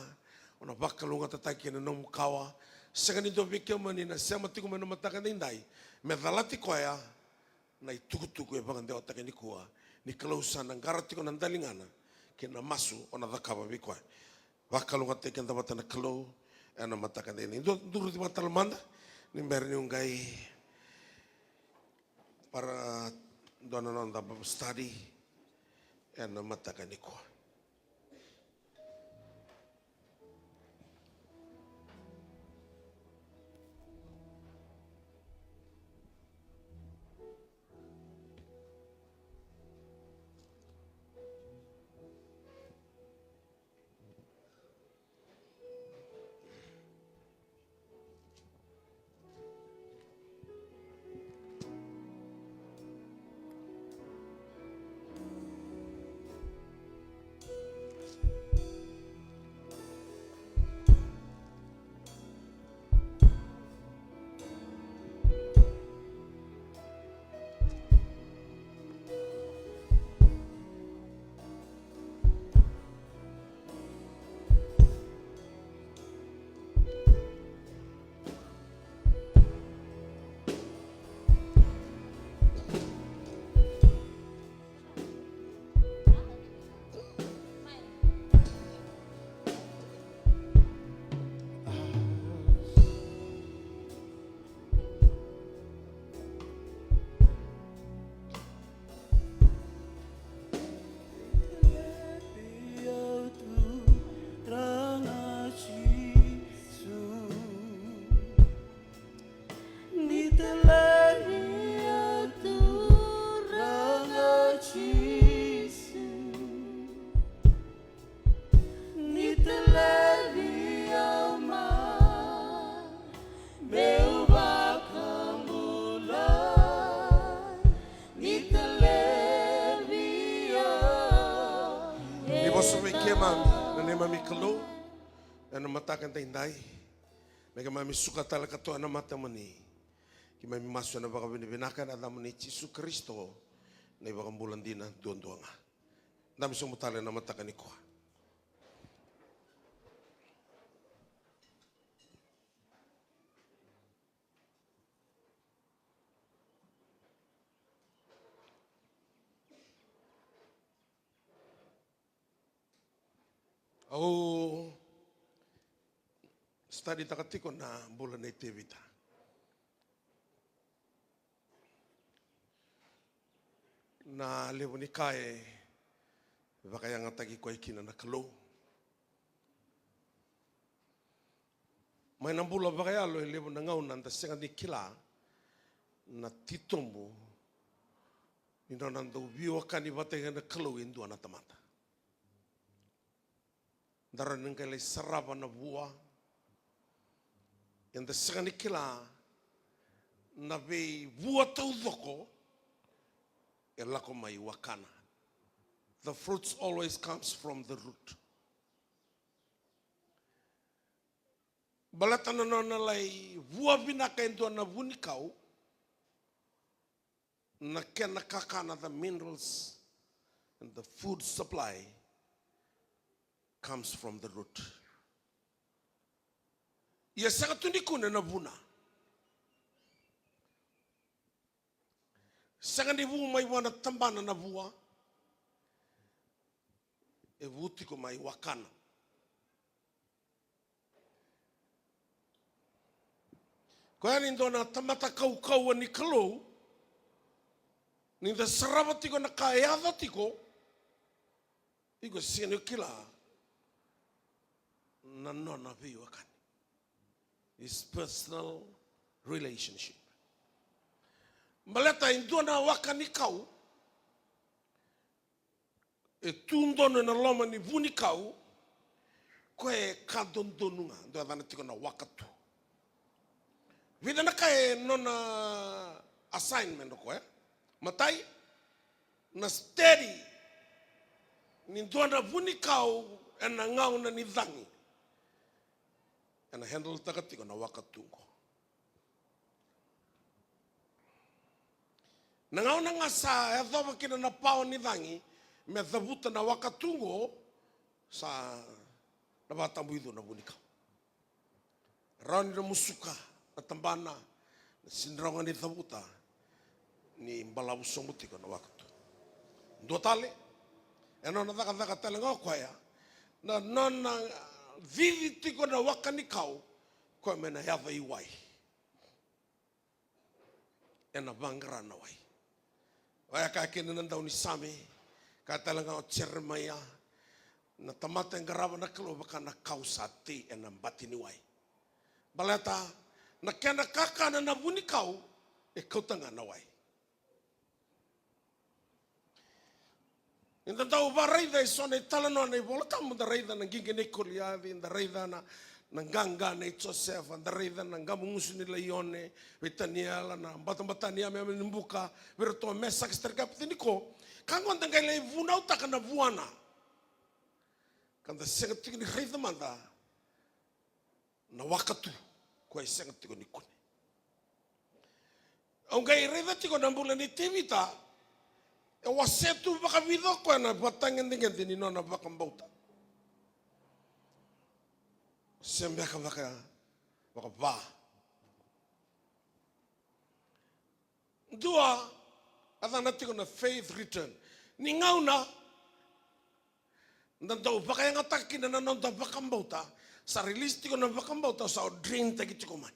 o na vakalougatataki ena nomu kawa. Sega ni dua vei kemuni na sema tiko mai na mataka daidai me calati koya na itukutuku e vakadewataki nikua, ni Kalou sa na qara tiko na daligana kei na masu o na cakava vei koya. Vakalougatataki keda vata na Kalou ena mataka daidai. Dua, dua ruti vata tale mada ni bera niu qai para dua na noda Bible study ena mataka nikua. Na neimami Kalou, ena mataka edaidai, me keimami suka tale katoa ena matamuni. Keimami masu ena vakavinavinaka ena yacamuni Jisu Karisito, na iVakabula dina duadua ga. Dabe sobu tale ena mataka nikua. Au study taka tiko na bula nei Tevita. Na levu ni ka e vakayagataki koya kina na Kalou. Mai na bula vakayalo, e levu na gauna da sega ni kila na titobu ni nona dau veiwekani vata kei na Kalou e dua na tamata. Da rawa ni qai lai sarava na vua, eda sega ni kila na veivua taucoko e lako mai wakana. The fruits always comes from the root. Baleta na nona lai vua vinaka e dua na vunikau, na kena kakana, the minerals and the food supply comes from the root. Ia sega tu ni kune na vuna. Sega ni vu mai vua na tabana na vua. E vu tiko mai wakana. Koya ni dua na tamata kaukauwa ni Kalou, ni da sarava tiko na ka e yaco tiko, iko sega ni kila na nona veiwekani. His personal relationship. Baleta e dua na waka ni kau, e tu donu ena loma ni vunikau, koya e ka dodonu ga, dua yacana tiko na wakatu. Vica na ka e nona assignment o koya. Matai, na study ni dua na vunikau ena gauna ni cagi. Ena handle taka tiko na wakatu qo. Na gauna ga sa yacova kina na pawa ni cagi me cavuta na wakatu qo, sa na vakatabuicu na vunikau. Rawa ni na musuka na tabana, na sega ni rawa ga ni cavuta ni balavu sobu tiko na wakatu. Dua tale, e nona cakacaka tale ga o koya, na nona cici tiko na waka ni kau, koya me na yaco i wai. Ena vaqara na wai. Oya kaya kina na daunisame, kaya tale ga o Jeremaia, na tamata e qarava na Kalou vaka na kau sa tei ena bati ni wai. Baleta na kena kakana na vunikau, e kauta ga na wai. Ni da dau vakaraica e so na italanoa na iVola Tabu, da raica na qiqi nei Koliaci, da raica na, na qaqa nei Josefa, da raica na qamugusu ni laione vei Taniela, na batabata ni yameyame ni buka vei iratou o Mesaki, Setaraki, Apetiniko. Ka qo da qai lai vunautaka na vuana, ka da sega tiko ni raica mada na wakatu, koya e sega tiko ni kune. Au qai raica tiko na bula nei Tevita, e wasea tu vakavica o koya na vatagedegede ni nona vakabauta. Se beka vaka, vakava. Dua, a cana tiko na faith return. Ni gauna da dau vakayagataka kina na noda vakabauta, sa release tiko na vakabauta, sa o drain taki tiko mai.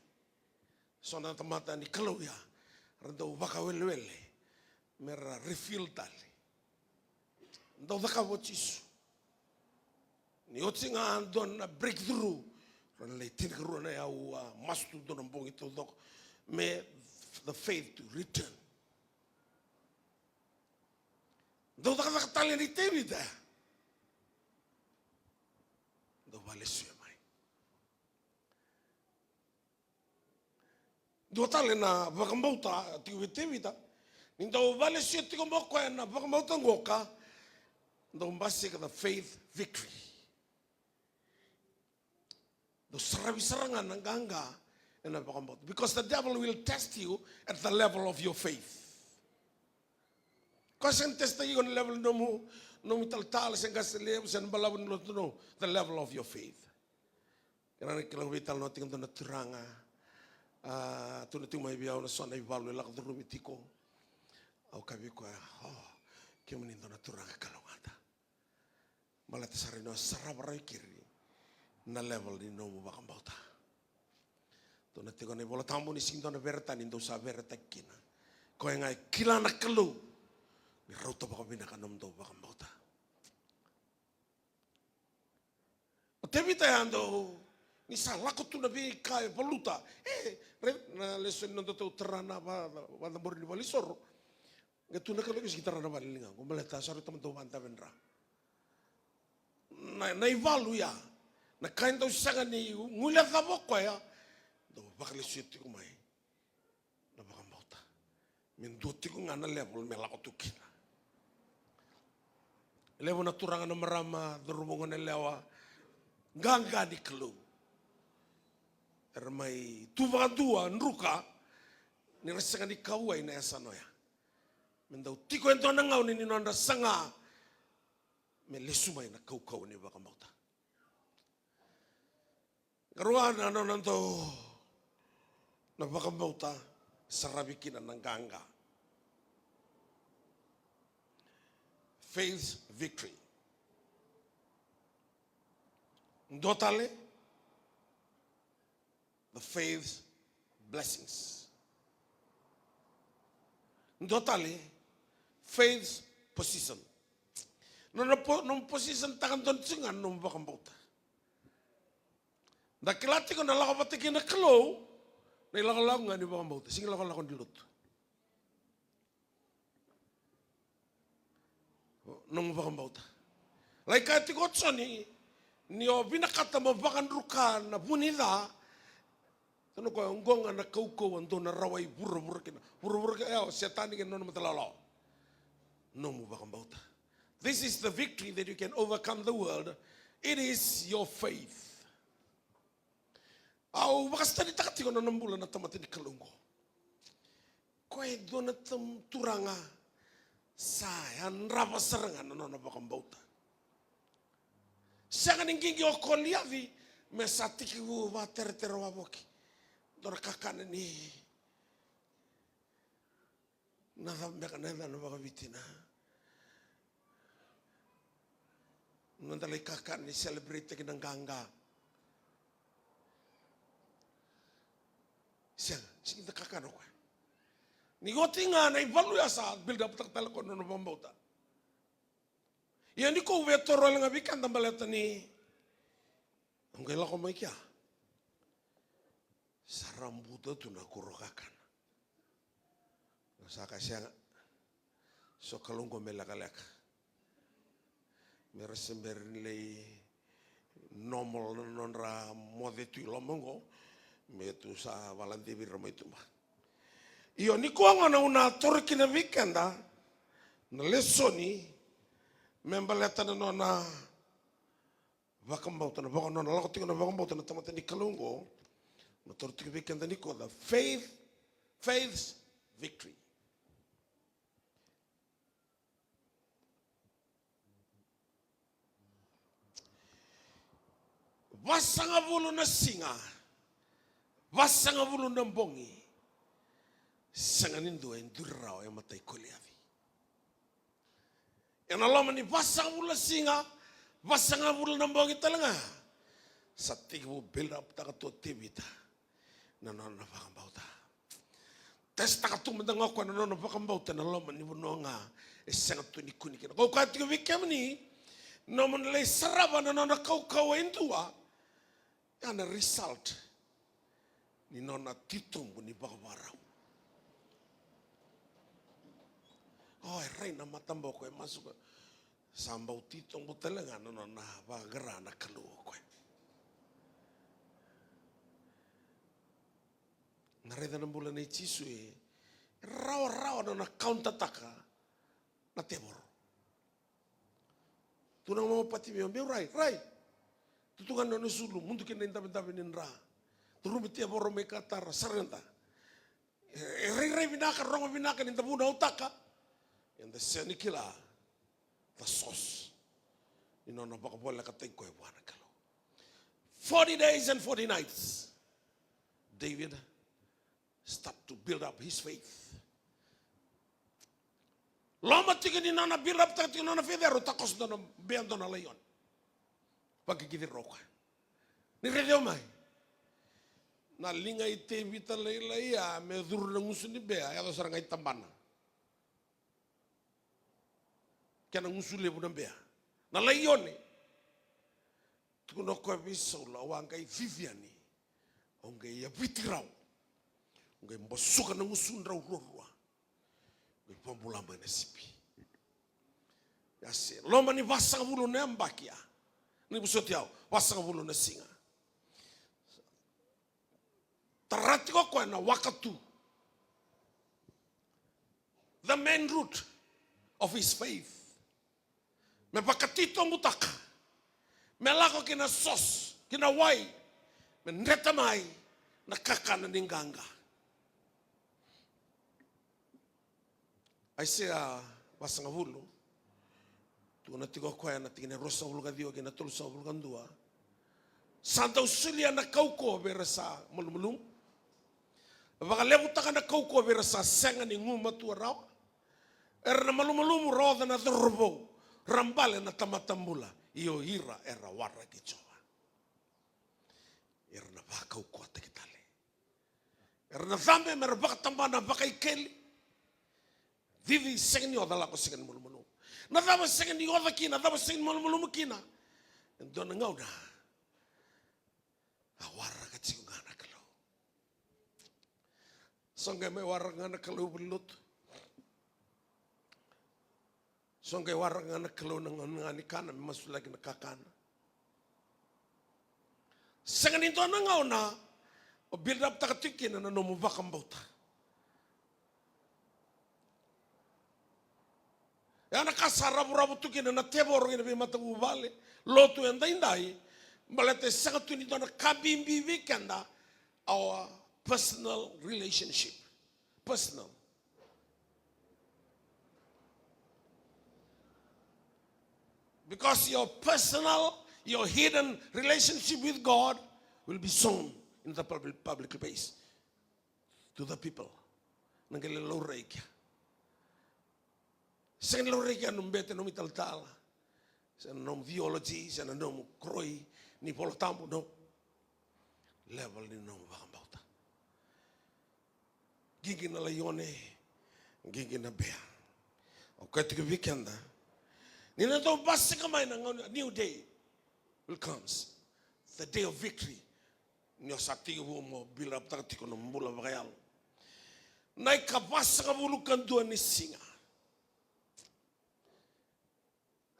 So na tamata ni Kalou ya, ra dau vakawelewele me ra refill tale. Dau cakava o Jisu. Ni oti ga dua na breakthrough, ra lai tinikarua na aua, a, masu tu dua na bogi taucoko. Me the faith to return. Dau cakacaka tale ni Tevita. Dau valesuya mai. Dua tale na vakabauta tiko vei Tevita. Ni dau valesuya tiko mai o koya na vakabauta qoka, dau basika the faith victory. Saravi sara ga na qaqa ena vakabauta. Because the devil will test you at the level of your faith. Koya sega ni testaki iko na level ni nomu, nomu italatala, se qase levu, se na balavu ni lotu, no. The level of your faith. Kena na kila vei tale na tiko dua na turaga. A, tukuna tiko mai vei au na so na ivalu e lako curumi tiko. Au kaya vei koya, o, kemuni dua na turaga kalougata. Baleta sara ni o sarava rawa i keri na level ni nomu vakabauta. Tukuna tiko na iVola Tabu ni sega ni dua na veretani dou sa veretaki kina. Koya ga e kila na Kalou ni rauta vakavinaka nomudou vakabauta. O Tevita ya dau, ni sa lako tu na veika e valuta. E, raica na lesoni na nodatou tara na va, va, vakacabori ni valenisoro. Qai tu na Kalou, qai sega ni tara na vale ni liga qo, baleta sa rauta me dau vakadave dra. Na, na ivalu ya, na ka e dau sega ni guilecava o koya, dau vakalesuya tiko mai na vakabauta. Me dua tiko ga na level me lako tu kina. Levu na turaga, na marama, cauravou, goneyalewa, qaqa ni Kalou, era mai tu vakadua, druka, ni ra sega ni kauwai na yasana oya. Me dau tiko e dua na gauna ni nodra saga me lesu mai na kaukauwa ni vakabauta. Karua na nona dau, na vakabauta saravi kina na qaqa. Faith victory. Dua tale, the faith blessings. Dua tale, faith position. Nona po, nona position taka dua tiko ga na nomu vakabauta. Da kila tiko na lako vata kei na Kalou na ilakolako ga ni vakabauta, sega ni lakolako ni lotu. Nomu vakabauta. Lai kaya tiko o Joni, ni o vinakata mo vakadruka na vu ni ca, tukuna o koya, oqo ga na kaukauwa dou na rawai vuravura kina. Vuravura kina, e, o Setani kei na nona matalawalawa. Nomu vakabauta. This is the victory that you can overcome the world. It is your faith. Au vakastanitaka tiko na nona bula na tamata ni Kalou oqo. Koya e dua na tam, turaga sa yadrava sara ga na nona vakabauta. Sega ni qiqi o Koliaci me sa tekivu vakateretere wavoki. Dua na kakana ni Na cava beka na yacana vakaviti na noda lai kakana ni celebrate-taki na qaqa? Sega, sega ni da kakana o koya. Ni oti ga na ivalu ya sa build up-taka tale o koya na nona vakabauta. Ia ni ko via toro wale ga vei keda baleta ni o qai lako mai kea. Sa ra buta tu na kuro kakana. Sa ka sega. So Kalou qo me lekaleka. Me ra se bera ni lai normal na nodra moce tu i loma qo. Me tu sa valadevi ira mai tuba. Io, nikua gona au na toro kina vei keda na lesoni me baleta na nona vakabauta, na vaka, nona lako tiko na vakabauta na tamata ni Kalou oqo. Na toro tiko vei keda nikua, the faith, faith's victory. Vasagavulu na siga, vasagavulu na bogi, sega ni dua e duri rawa e mata i Koliaci. Ena loma ni vasagavulu na siga, vasagavulu na bogi tale ga, sa tekivu build up taka tu o Tevita na nona vakabauta. Test-taka tu mada ga o koya na nona vakabauta ena loma ni vanua ga e sega tu ni kune kina. Kau kaya tiko vei kemuni, nomuni lai sarava na nona kaukauwa e dua, ya na result ni nona titobu ni vakavakarau. O, e rai na mataboko, e masu koya. Sa bau titobu tale ga na nona vakaqara na Kalou o koya. Na raica na bula nei Jisu, e rawarawa na nona counter-taka na tevoro. Tukuna ga mai o Patimeo, meu rai, rai. Tutu ga na nona isulu, mudu kina idavedave ni dra. Duruma tevoro mai katara, surrender. E, e rairai vinaka, rogo vinaka ni da vunautaka. Eda sega ni kila the source ni nona vakavolekataki koya vua na Kalou. Forty days and forty nights. David start to build up his faith. Loma tiko ni nona build up taka tiko nona faith, e rau takoso dua na bea, dua na laione. Vakikici rau koya. Ni raici au mai. Na liga i Tevita lailai ya me curu na gusu ni bea, yaco sara ga i tabana. Kena gusu levu na bea. Na laione. Tukuna o koya vei Saula, au a qai cici yani. Au qai yaviti rau. Au qai basuka na gusudrau ruarua. Au qai vakabula mai na sipi. Ia se, loma ni vasagavulu na yabaki ya. Ni vosoti au, vasagavulu na siga. Tara tiko o koya na wakatu. The main root of his faith. Me vakatitobutaka. Me lako ki na source, ki na wai. Me dreta mai na kakana ni qaqa. Aisea vasagavulu. Tukuna tiko o koya na tikina e ruasagavulu ka ciwa kei na tolusagavulu ka dua. Sa dau solia na kaukauwa vei ira sa malumalumu. Vakalevutaka na kaukauwa vei ira sa sega ni gumatua rawa. Era na malumalumu, ra oca na cauravou, ra bale na tamata bula. Io ira era waraki Jiova. Era na vakaukauwataki tale. Era na cabe me ra vakatabana vakaikeli. Cici sega ni oca, lako sega ni malumalumu. Na cava sega ni oca kina, na cava sega ni malumalumu kina? E dua na gauna a waraka tiko ga na Kalou. So qai mai waraka ga na Kalou i valenilotu. So qai waraka ga na Kalou na gauna ga ni kana me masulaki na kakana. Sega ni dua na gauna o build up taka tiko kina na nomu vakabauta. Ya na ka sa ravuravu tu kina na tevoro kina veimatavuvale, lotu edaidai, baleta e sega tu ni dua na ka bibi vei keda, our personal relationship. Personal. Because your personal, your hidden relationship with God will be shown in the public, public place to the people. Na qai lai laurai kea. Sega ni laurai kea na nomu bete, na nomu italatala, se na nomu theology, se na nomu koroi ni Vola Tabu, no. Level ni nomu vakabauta. Qiqi na laione, qiqi na bea. O koya tiko vei keda. Ni na dau basika mai na gauna, a new day will comes. The day of victory. Ni o sa tekivu mo build up taka tiko na bula vakayalo. Na ikavasagavulu ka dua ni siga.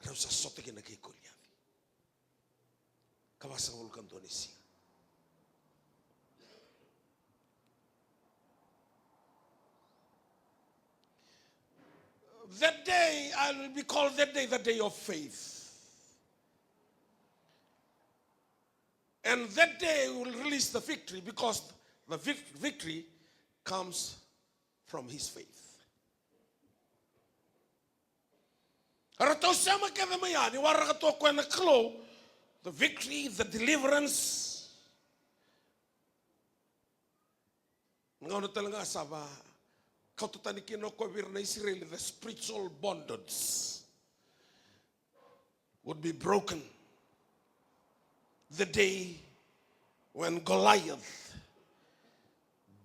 Rau sa sota kina kei Koliaci. Ikavasagavulu ka dua ni siga. That day, I will be called that day, the day of faith. And that day will release the victory because the vic-, victory comes from his faith. Eratou sema kece mai yani, waraka tu o koya na Kalou, the victory, the deliverance. Na gauna tale ga sa vakauta tani kina o koya vei ira na Isireli, the spiritual bondage would be broken the day when Goliath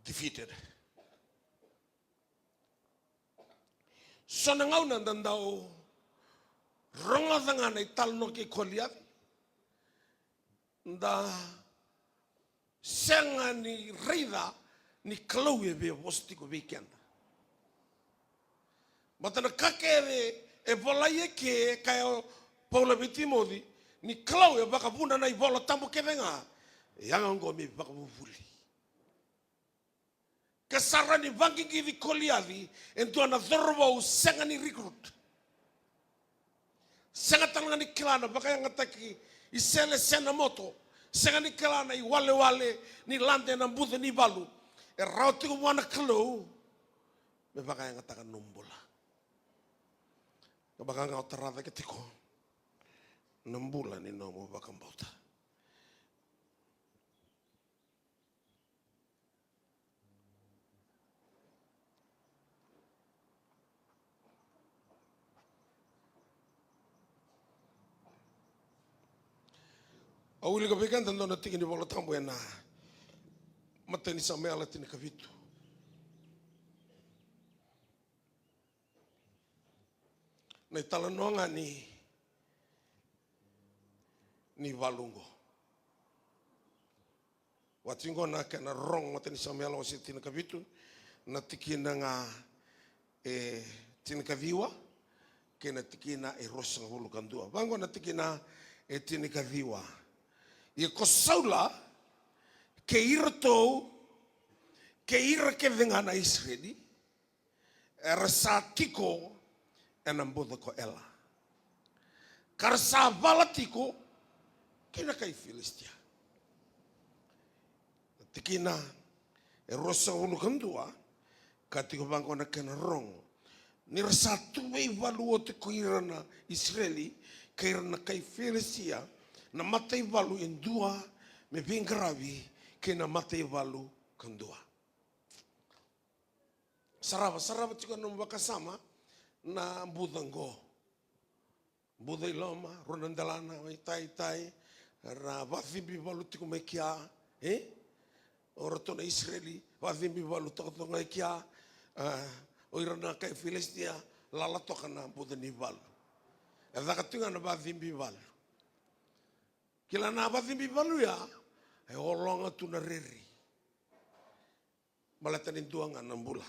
defeated. So na gauna da dau rogoca ga na italanoa kei Koliaci, da sega ni raica ni Kalou e via vosa tiko vei keda. Baleta na ka kece e volai eke, e kaya o Paula vei Timoci, ni Kalou e vakavuna na iVola Tabu kece ga, e yaga oqo me ivakavuvuli. Ke sa rawa ni vaqiqici Koliaci e dua na cauravou sega ni recruit, sega tale ga ni kila na vakayagataki isele se na moto, sega ni kila na iwalewale ni lade ena buca ni valu, e rawa tiko vua na Kalou me vakayagataka na nomu bula. Ka vaka ga o tara cake tiko na bula ni nomu vakabauta. Au wilika vei keda dua na tiki ni Vola Tabu ena imatai ni Samuela tinikavitu. Na italanoa ga ni, ni valu oqo. Vaka tiko qo na kena rogo, imatai ni Samuela wase tinikavitu, na tikina ga e tinikaciwa kei na tikina e ruasagavulu ka dua. Vaqo na tikina e tinikaciwa. Ia ko Saula kei iratou, kei ira kece ga na Isireli, era sa tiko ena buca ko Ela, ka ra sa vala tiko kei na kai Filisitia. Na tikina e ruasagavulu ka dua, ka tiko vaqo na kena rogo: Ni ra sa tu veivalu oti ko ira na Isireli kei ira na kai Filisitia, na mataivalu e dua me veiqaravi kei na mataivalu ka dua. Sarava, sarava tiko na nomu vakasama na buca oqo. Buca i loma, rua na delana, mai tai, tai, ra vacibi valu tiko mai kea, e? O ratou na Isireli, vacibi valu toka, toka mai kea, a, o ira na kai Filisitia, lala toka na buca ni valu. E caka tiko ga na vacibi valu. Kila na vacibi valu ya, e ologa tu na rere. Baleta ni dua ga na bula.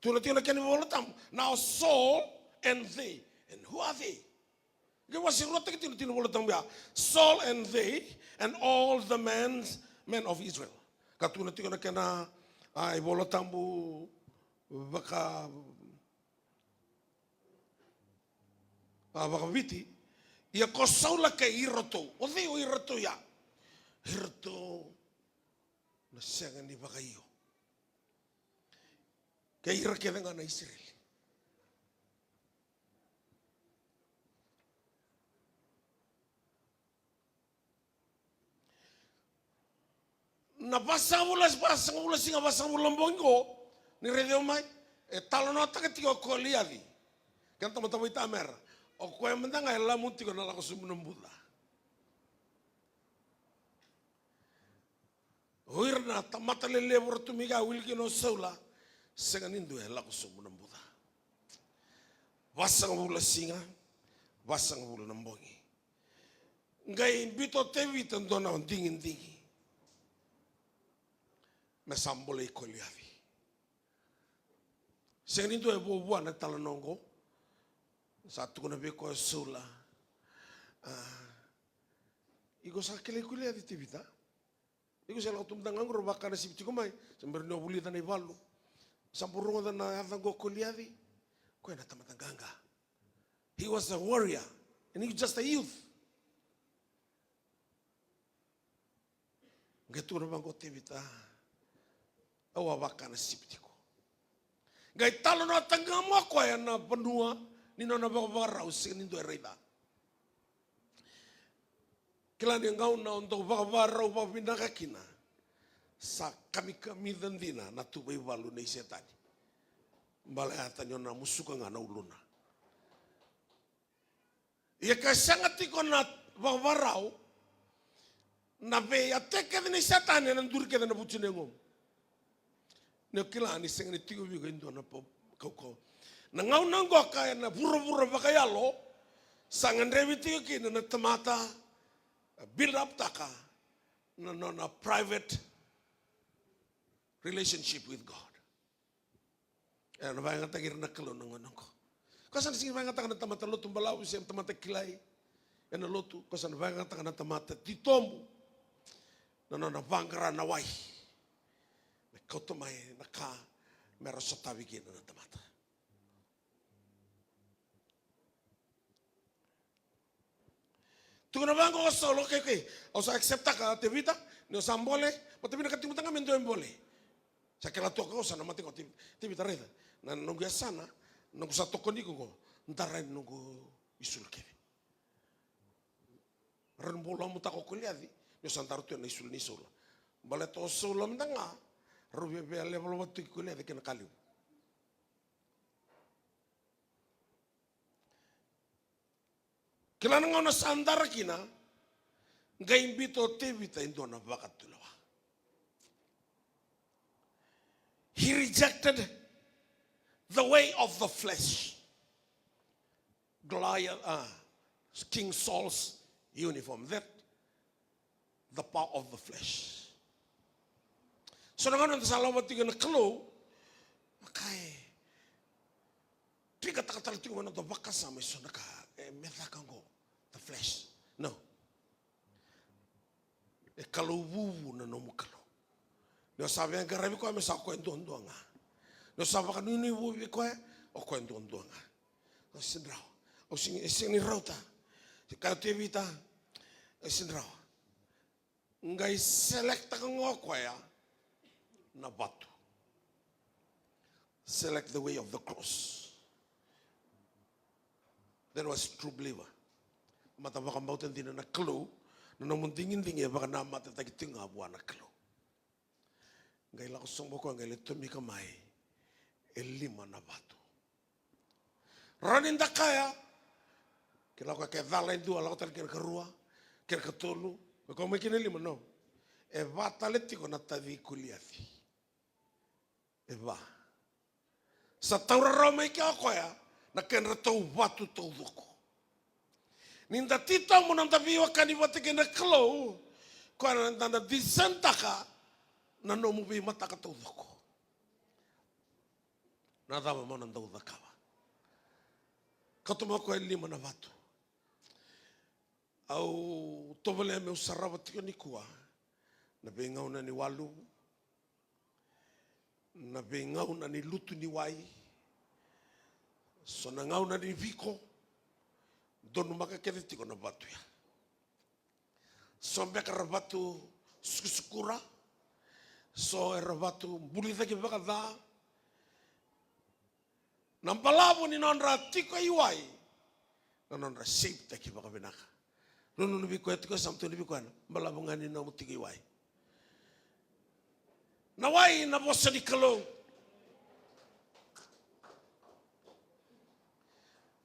Tukuna tiko na kena iVola Tabu, now Saul and they. And who are they? Qai wase ruataki tiko na tiki ni Vola Tabu ya. Saul and they and all the men, men of Israel. Ka tukuna tiko na kena, a, iVola Tabu vaka, a, vakaViti. Ia ko Saula kei iratou. O cei o iratou ya? Iratou na sega ni vakaio. Kei ira kece ga na Isireli. Na vasagavulu, vasagavulu siga, vasagavulu na bogi qo, ni raici au mai, e talanoataka tiko o Koliaci. Kena tamata vaitamera. O koya mada ga e lamu tiko na lako sobu na buca. O ira na tamata lelevu ra tu mai kea, wili kina o Saula, sega ni dua e lako sobu na buca. Vasagavulu na siga, vasagavulu na bogi. Qai biuta o Tevita dua na digidigi me sa bolei Koliaci. Sega ni dua e vo vua na talanoa oqo. Sa tukuna vei koya o Saula, a, iko sa kilai Koliaci, Tevita? Iko se lako tu mada ga qo, rau vaka na sipi tiko mai. Sa bera ni o vulica na ivalu. Sa bau rogoca na yaca qo o Koliaci. Koya na tamata qaqa. He was a warrior. And he was just a youth. Qai tukuna vaqo o Tevita, au a vaka na sipi tiko. Qai talanoataka ga mai o koya na vanua ni nona vakavakarau, sega ni dua e raica. Kila ni gauna o dau vakavakarau vakavinaka kina, sa kamikamica dina na tuva ivalu nei Setani. Baleta ni o na musuka ga na uluna. Ia ke sega tiko na vakavakarau, na vei attack kece nei Setani ena duri kece na vutu ni yagomu. Ni o kila ni sega ni tiko vei iko e dua na po-, kaukauwa. Na gauna qoka ena vuravura vakayalo, sa gadrevi tiko kina na tamata, a, build up taka na nona private relationship with God. Ena vakayagataki ira na Kalou na gauna oqo. Ko sa na sega ni vakayagataka na tamata lotu balavu se tamata kilai ena lotu. Ko sa na vakayagataka na tamata titobu na nona vaqara na wai me kauta mai na ka me ra sotavi kina na tamata. Tukuna vaqo o Saul, okay, okay. Au sa acceptaka Tevita, ni o sa bole, baleta vinakati mada ga me dua e bole. Sa kila toka o sa na mate ko Te-, Tevita, raica. Na noqu yasana, noqu sa tokoni iko qo, dara yani noqu isulu kece. Rau bau lomutaka o Koliaci, ni o sa dara tu ena isulu nei Saula. Baleta o Saula mada ga, rau via, via levaleva tu kei Koliaci kei na ka levu. Kila na gauna sa dara kina, qai biuta o Tevita e dua na vakatulewa. He rejected the way of the flesh. Goliath, uh, King Saul's uniform, that the power of the flesh. So na gauna da sa lako vata tiko na Kalou, okay. Trikataka tale tiko mai na noda vakasama eso na ka, e, me caka qo, the flesh. No. E Kalou vuvu na nomu Kalou. Ni o sa veiqaravi koya me sa o koya duadua ga. Ni o sa vakanuinui vou vei koya, o koya duadua ga. Au sega ni rawa. Au sega, e sega ni rauta. Se kaya o Tevita, e sega ni rawa. Qai selectaka ga o koya na vatu. Select the way of the cross. That was true believer. Mata vakabauta dina na Kalou, na nomu digidigi e vakanamatataki tiko ga vua na Kalou. Qai lako sobu o koya qai lai tomika mai e lima na vatu. Rawa ni da kaya, ke lako ke cala e dua, lako tale kena karua, kena katolu, me koya mai kena lima, no. E va tale tiko na taci i Koliaci. E va. Sa taura rawa mai kea o koya na kedratou vatu taucoko. Ni da titobu na noda veiwekani vata kei na Kalou, koya na da na decision-taka na nomu veimataka taucoko. Na cava mo na dau cakava? Kauta mai o koya e lima na vatu. Au tovolea meu sarava tiko nikua na veigauna ni waluvu, na veigauna ni lutu ni wai, so na gauna ni viko, donumaka kece tiko na vatu ya. So beka era vatu sukusukura, so era vatu bulicaki vakaca, na balavu ni nodra tiko i wai, na nodra shape-taki vakavinaka. Nanuma vei koya tiko, sa tukuna vei koya, na balavu ga ni nomu tiko i wai. Na wai na vosa ni Kalou.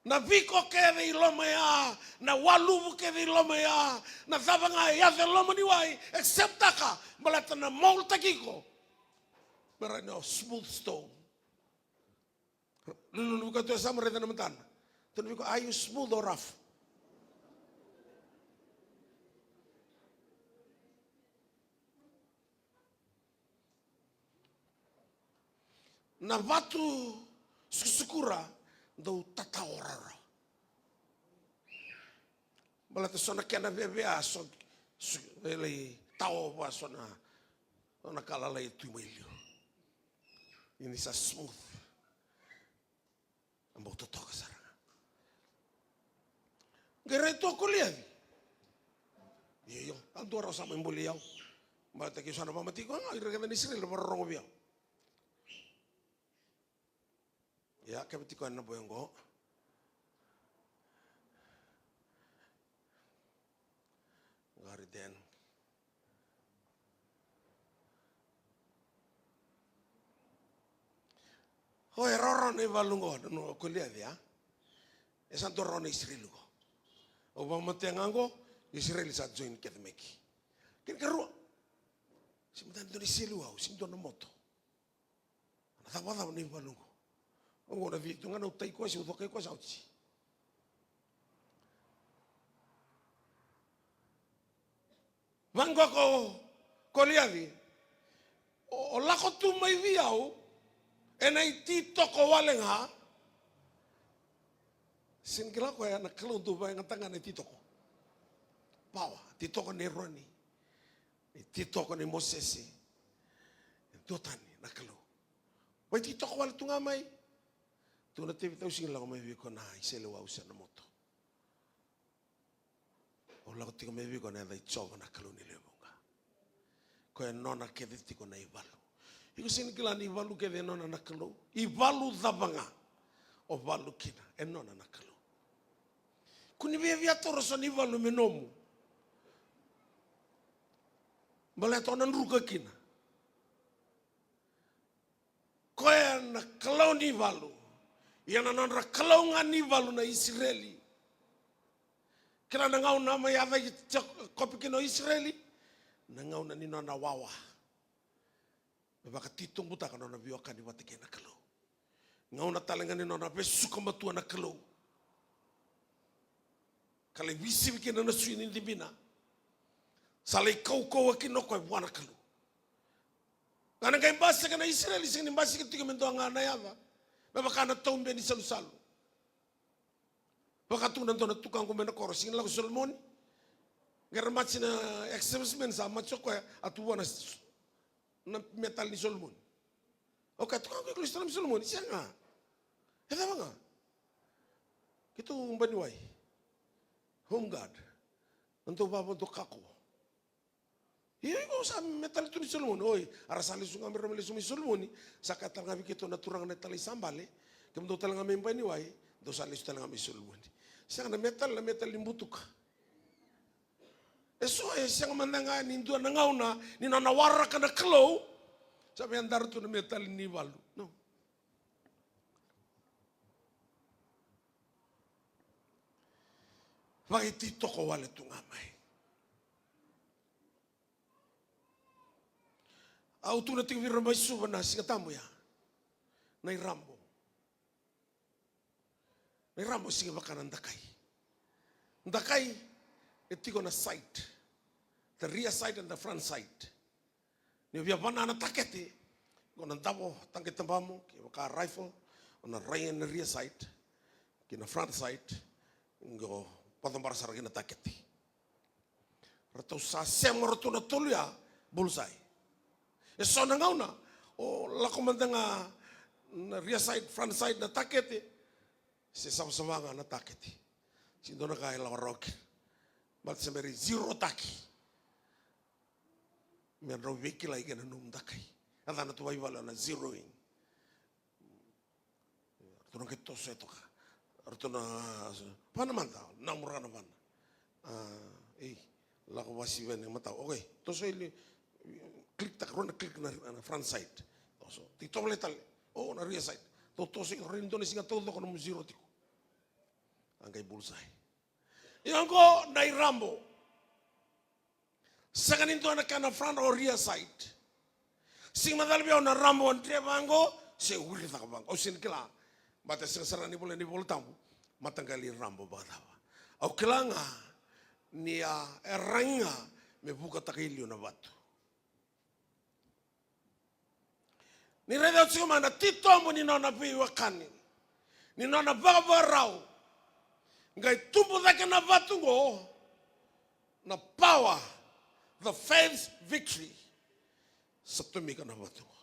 Na viko kece i loma ya, na waluvu kece i loma ya, na cava ga e yaco e loma ni wai, accept-taka, baleta na mold-taki iko me rawa ni o smooth stone. Lululu vei koya tu e yasamu, raica na matana. Tukuna vei koya, are you smooth or rough? Na vatu sukusukura dau tataora rawa. Baleta so na kena vevea, so, so e lai taova, so na, so na ka lalai e tu mai liu. Ia ni sa smooth, a bau totoka sara ga. Qai rai tu o Koliaci. Io, io, a dua rawa sa mai buli au. Baleta ke sa na vakamate iko ga, ira kece na Isireli na vakarorogo vei au. Ia, kevaka tiko ena boy oqo. Qori then. O, e rawarawa na ivalu oqo, na, na Koliaci, a? E sa dua rawa na Isireli oqo. Au vakamatea ga oqo, Isireli sa join kece mai ki. Kena karua. Se mada dua na iseleiwau, se dua na moto. Na cavacava na ivalu oqo. Oqo na vitu ga na utai koya se ucokai koya sa oti. Vaqo ko Koliaci, o, o lako tu mai vei au ena ititoko wale ga. Sega ni kila koya na Kalou dau vakayagataka ga na ititoko. Power, titoko nei Eroni, ititoko nei Mosese. E duatani na Kalou. Vakaititoko wale tu ga mai. Tukuna o Tevita, au sega ni lako mai vei iko na iseleiwau se na moto. O Au lako tiko mai vei iko ena yaca i Jiova na Kalou ni lewe vuqa. Koya e nona kece tiko na ivalu. Iko sega ni kila ni ivalu kece e nona na Kalou? Ivalu cava ga o valu kina, e nona na Kalou. Ko ni via via taura so na ivalu me nomu. Baleta o na druka kina. Koya na Kalou ni valu. Ia na nodra Kalou ga ni valu na Isireli. Kila na gauna mai yaca i Jekope kina o Isireli, na gauna ni nona wawa me vakatitobutaka na nona veiwekani vata kei na Kalou. Gauna tale ga ni nona vesuka matua na Kalou, ka lai veisivi kina na sui ni dibina. Sa lai kaukauwa kina o koya vua na Kalou. Ga na qai basika na Isireli, sega ni basika tiko me dua ga na yaca, me vaka na taube ni salusalu. Vaka tu na dua na tuka qo mai na koro, sega ni lako Solomoni. Qai ra maji na ex-serviceman, sa maji o koya, a tu vua na, na metali ni Solomoni. O koya, tuka qo e kalosi tale mai Solomoni, sega. E cava ga? Keitou baniwai, home guard, na dau vava dau kako. Io, iko sa metali tu ni Solomoni. Oi, a ra sa lesu ga mai, ra mai lesu mai Solomoni. Sa kaya tale ga vei keitou na turaga na italai sa bale, kemudou tale ga mai baniwai, dou sa lesu tale ga mai Solomoni. Sega, na metali, na metali ni butuka. E so, e sega mada ga ni dua na gauna ni nona waraka na Kalou sa via dara tu na metali ni valu. No. Vakaititoko wale tu ga mai. Au tukuna tiko vei ira mai Suva na Siga Tabu ya. Na irabo. Na irabo e sega ni vaka na dakai. Dakai e tiko na side. The rear side and the front side. Ni o via vana na takete, qo na davo, taqe tabamu, kevaka rifle, o na rai ena rear sight, kei na front sight, qo vacobara sara kei na takete. Ratou sa sema ratou na tolu ya, bullseye. E so na gauna, o lako mada ga na rear sight, front sight na takete, se savasava ga na takete. Se dua na ka e lako rawa kina. Baleta se bera ni zero taki. Me drau veikilai kei na nomu dakai. A cana tu vakaivalu na zeroing. Ratou na qai toso e toka. Ratou na vana mada, na muraka na vana. A, ei, lako vasivi na matau. Okay, toso i li, click taka, rua na click na, na front side. Toso, ti tovolea tale. O, na rear side. Tou toso i, rai ni dua na siga taucoko nomu zero tiko. A qai bullseye. Ia oqo na irabo. Sega ni dua na kena front or rear sight. Sega ni macala vei au na rabo o dre vaqo se wiri caka vaqo. Au sega ni kila. Baleta sega sara ni volai na iVola Tabu. Mataqali rabo vakacava. Au kila ga ni a e raica me vukataka e liu na vatu. Ni raica tiko mai na titobu ni nona veiwekani, ni nona vakavakarau. Qai tubu cake na vatu qo, na power, the faith victory. Sa tomika na vatu qo.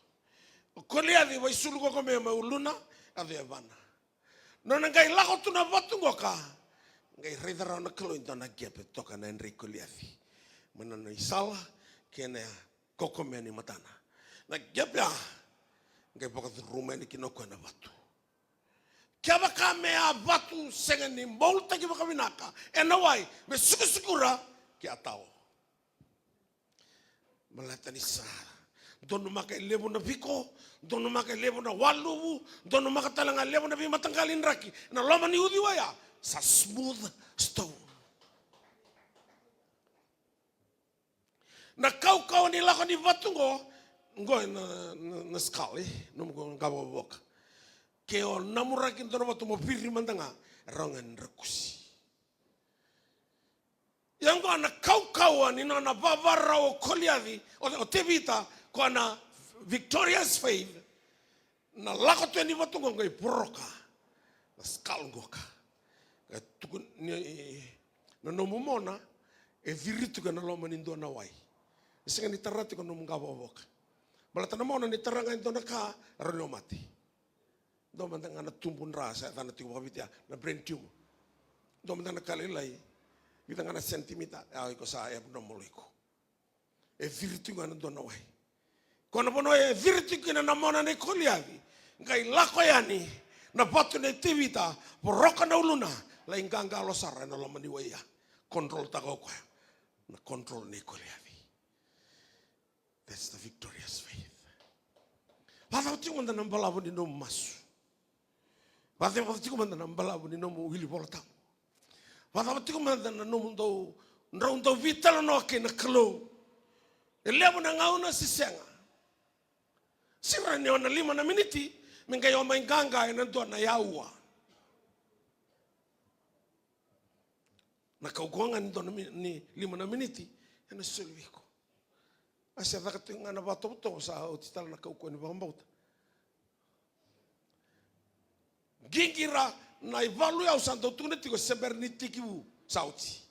O Koliaci vaisulu qo mai mai uluna, yaco e vana. Nona qai lako tu na vatu qoka, qai raica rawa na Kalou e dua na qepe toka na yadra i Koliaci. Mai na nona isala kei na kokomea ni matana. Na qepe ya qai vakacuruma yani kina o koya na vatu. Kevaka me a vatu sega ni boulutaki vakavinaka ena wai me sukusukura, ke a tao. Baleta ni sa donumaka e levu na viko, donumaka e levu na waluvu, donumaka tale ga e levu na veimataqali draki ena loma ni uciwai ya, sa smooth stone. Na kaukauwa ni lako ni vatu qo, qo na, na, na skull, e, nomu qo qavokavoka. Ke o namuraki dua na vatu mo viri mada ga, e rawa ga ni drakusi. Ia oqo na kaukauwa ni nona vakavakarau o Koliaci, o, o Tevita, ko na victorious faith. Na lako tu yani vatu qo qai voroka na skull qoka. Qai tukuni na nomu mona e ciri tiko ena loma ni dua na wai. E sega ni tara tiko na nomu qavokavoka. Baleta na mona ni tara ga e dua na ka, e rawa ni o mate. Dua mada ga na tubu dra, sa yacana tiko vakaviti ya na brain tumor. Dua mada ga na ka lailai, Vica ga na sentimita, ya iko sa abnormal iko. E ciri tu ga na dua na wai. Ko na vanua e ciri tu kina na mona nei Koliaci. Qai lako yani na vatu nei Tevita, voroka na uluna, lai qaqalo sara ena loma ni wai ya. Control taka o koya. Na control nei Koliaci. That's the victorious faith. Vakacava tiko mada na balavu ni nomu masu? Vakacava tiko mada na balavu ni nomu wili Vola Tabu? Vakacava tiko mada na nomu dau, drau dau veitalanoa kei na Kalou? E levu na gauna se sega. Sira ni o na lima na miniti, me qai o mai qaqa ena dua na aua. Na kaukauwa ga ni dua na mi-, ni lima na miniti, ena soli vei iko. A se caka tiko ga na vakatovotovo sa oti tale na kaukauwa ni vakabauta. Qiqi ra na ivalu au sa dau tukuna tiko se bera ni tekivu sa oti.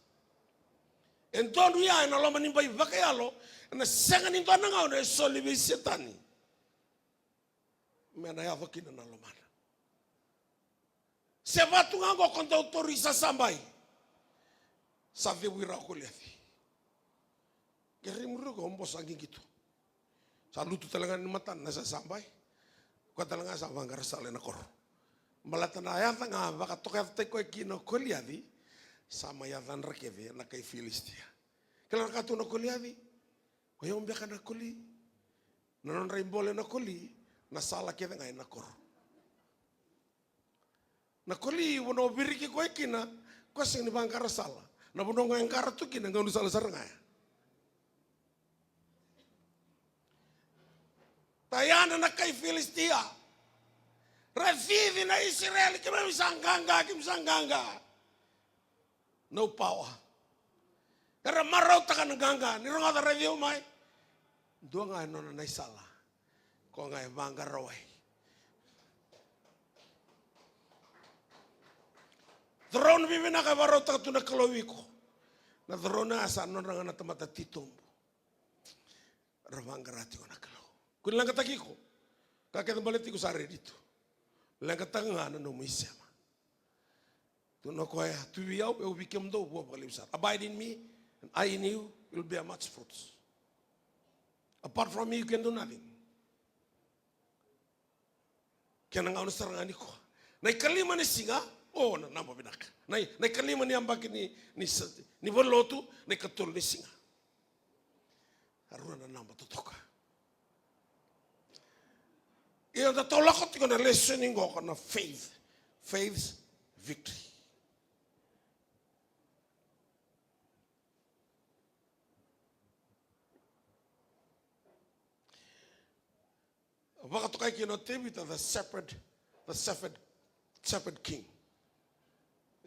E donu ya ena loma ni bai vakayalo, ena sega ni dua na gauna e soli vei Setani. Me na yaco kina na lomana. Se vatu ga oqo ko dau tauri sasabai. Sa cevu ira o Koliaci. Qai rai muri ko bosa qiqi tu. Sa lutu tale ga ni matana na sasabai. Koya tale ga sa vaqara sala ena koro. Baleta na yaca ga vakatokayacataki koya kina o Koliaci. Sa mai yacadra kece na kai Filisitia. Kila na ka tu na Koliaci. O yau beka na koli. Na nodra ibole na koli, na sala kece ga ena koro. Na koli, vanua o viriki koya kina, koya sega ni vaqara sala. Na vanua ga e qara tu kina, gaunisala sara ga ya. Tayana na kai Filisitia. Ra cici na Isireli, keimami sa qaqa, keimami sa qaqa. No power. Era marautaka na qaqa, ni rogoca, raici au mai. Dua ga e nona na isala. Ko ga e vaqara wai. Throne vivinaka e vakarautaka tu na Kalou vei iko. Na throne ya sa nodra ga na tamata titobu. Ra vaqara tiko na Kalou. Ko ni leqataki iko. Ka kece baleti iko sa redi tu. Leqataka ga na nomu isema. Tukuna o koya, tu vei au, au vei kemudou, vua vakalevu sara. Abide in me, and I in you, you'll bear much fruits. Apart from me, you can do nothing. Kena gauna sara ga nikua. Na ikalima ni siga, o, na naba vinaka. Na i-, na ikalima ni yabaki ni, ni sa-, ni valenilotu, na ikatolu ni siga. A rua na naba totoka. Ia da tou lako tiko na lesoni qo na faith. Faith's victory. Vakatokai kina o Tevita, the shepherd, the shepherd, shepherd king.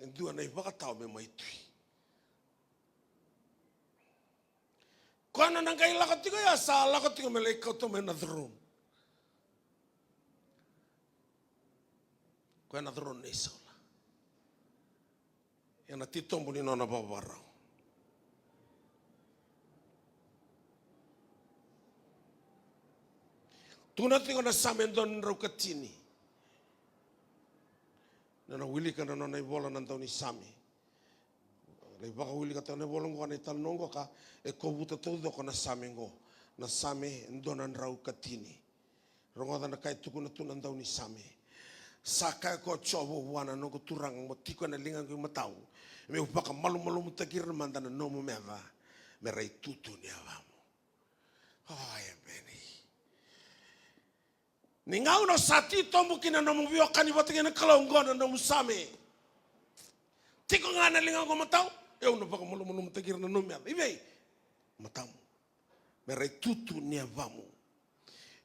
E dua na ivakatawa me mai tui. Koya na qai lako tiko ya, sa lako tiko me lai kauta mai na throne. Koya na throne nei Saula. Ena titobu ni nona vakavakarau. Tukuna tiko na Same dua na drau ka tini. Na, na wilika na nona ivola na daunisame. Na ivakawilikataka na ivola oqo, na italanoa oqo ka e kovuta taucoko na Same oqo. Na Same dua na drau ka tini. Rogoca na ka e tukuna tu na daunisame. Sa kaya ko Jiova vua na noqu Turaga, mo tiko ena ligaqu imatau, meu vakamalumalumutaki ira mada na nomu meca, me ra itutu ni yavamu. O, emeni. Ni gauna sa titobu kina na nomu veiwekani vata kei na Kalou, oqo na nomu Same. Tiko ga na ligaqu imatau, au na vakamalumalumutaki ira na nomu meca. I vei? Matamu. Me ra itutu ni yavamu.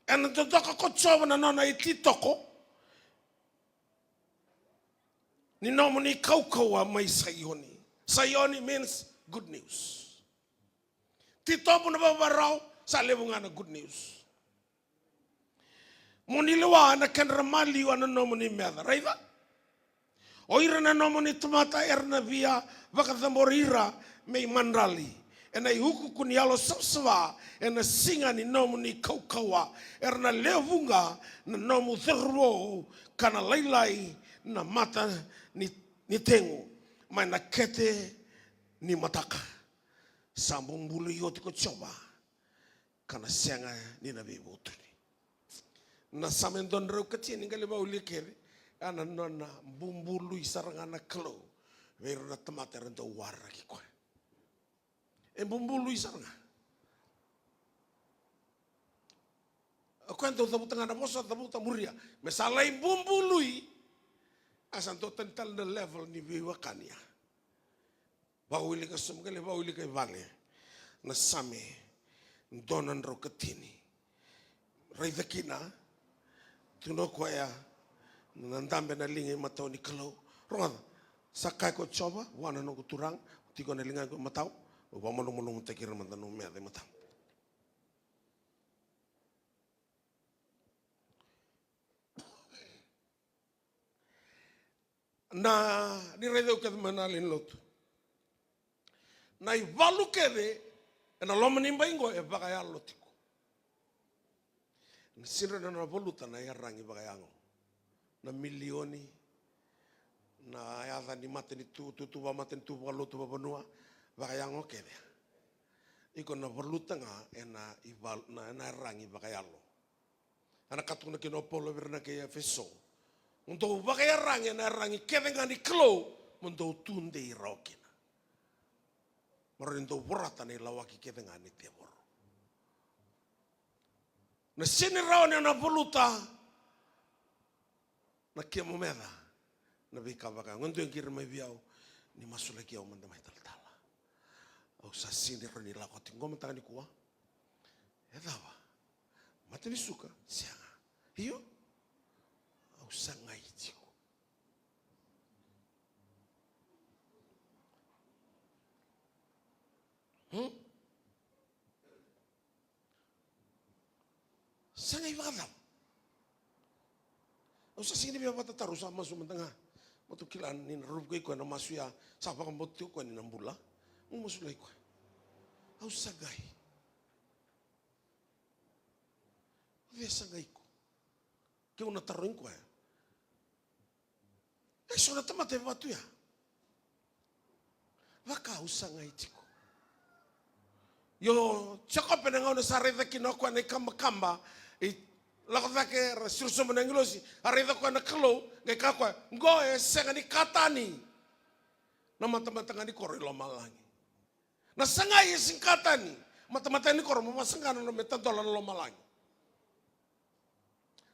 Ena dodoka ko Jiova na nona ititoko ni nomuni kaukauwa mai Saioni. Saioni means good news. Titobu na vakavakarau, sa levu ga na good news. Mo ni lewa na kedra maliwa na nomuni meca. Raica. O ira na nomuni tamata era na via vakacabori ira me imadrali ena iukuuku ni yalo savasava, ena siga ni nomuni kaukauwa. Era na lewe vuqa na nomu cauravou, ka na lailai na mata ni, ni tegu mai na kete ni mataka. Sa bubului oti ko Jiova, ka na sega ni na veivutuni. Na Same dua na drau ka tini, qai lai vakaulika kece, a na nona bubului sara ga na Kalou vei ira na tamata era dau waraki koya. E bubului sara ga. O koya dau cavuta ga na vosa, cavuta, muria. Me sa lai bubului, a sa dua tani tale na level ni veiwekani ya. Vakaulika sobu, qai lai vakaulika i vale. Na Same dua na drau ka tini. Raica kina, tukuna o koya, na dabe na liga i matau ni Kalou. Rogoca, sa kaya ko Jiova vua na noqu Turaga, tiko na ligaqu i matau, au vakamalumalumutaki ira mada na nomu meca i matau. Na, ni raica au kece mai na lewe ni lotu. Na ivalu kece ena loma ni bai qo e vakayalo tiko. Na sidra na nona valuta na iyaragi vakayago. Na milioni, na yaca ni matanitu, tutu vakamatanitu, vakalotu, vakavanua, vakayago kece. Iko na valuta ga ena ival-, na, na iyaragi vakayalo. A na ka tukuna kina o Paula vei ira na kai Efeso. Mo dou vakaiyaragi ena iyaragi kece ga ni Kalou, mo dou tudei rawa kina. Mo rawa ni dou vorata na ilawaki kece ga ni tevoro. Na sega ni rawa ni o na valuta na kemu meca na veika vaka. Gona dua e qiri mai vei au ni masulaki au mada mai talatala. Au sa sega ni rawa ni lako tiko qo mataka nikua. E cava? Mata ni suka? Sega. Io. Au sagai tiko. Hmm? Sagai vakacava? Au sa sega ni via vakatataro, au sa masu mada ga. Mo tou kila ni na ruvuka i koya na masu ya, sa vakabauta tiko o koya ni na bula. Mo masulaki koya. Au sagai. O cei e sagai iko? Keu na tarogi koya. E so na tamata e vatu ya. Vaka au sagai tiko. Io, Jekope na gauna sa raica kina o koya na ikabakaba, e lako cake, ra siro sobu na agilosi, a raica koya na Kalou, qai kaya koya, qo e sega ni ka tani. Na matamata ga ni koro i lomalagi. Na sagai e sega ni ka tani. Matamata ni koro mo vakasaqara na nona me tadola na lomalagi.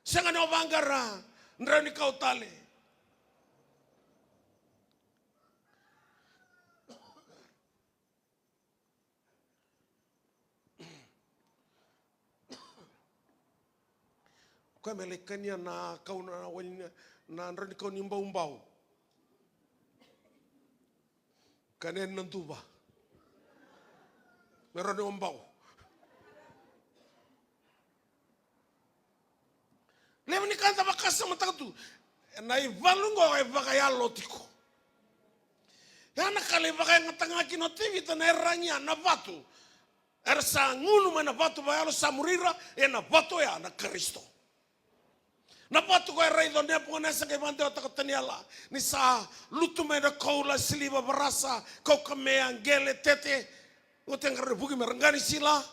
Sega ni o vaqara drau ni kau tale. Koya me lai kania na kau na, na, na drau ni kau ni baubau. Kania na duva. Me rawa ni o bau. Levu ni ka da vakasamataka tu. Na ivalu qo e vakayalo tiko. Ya na ka lai vakayagataka kina o Tevita na iyaragi ya na vatu. Era sa gunu mai na vatu vakayalo sa muri ira, e na vatu oya na Karisito. Na vatu koya e raica o Nepukanesa qai vakadewataka o Taniela, ni sa lutu mai na koula, siliva, varasa, kaukamea, qele, tete. Oti e qarauni vuki me ra qai sila.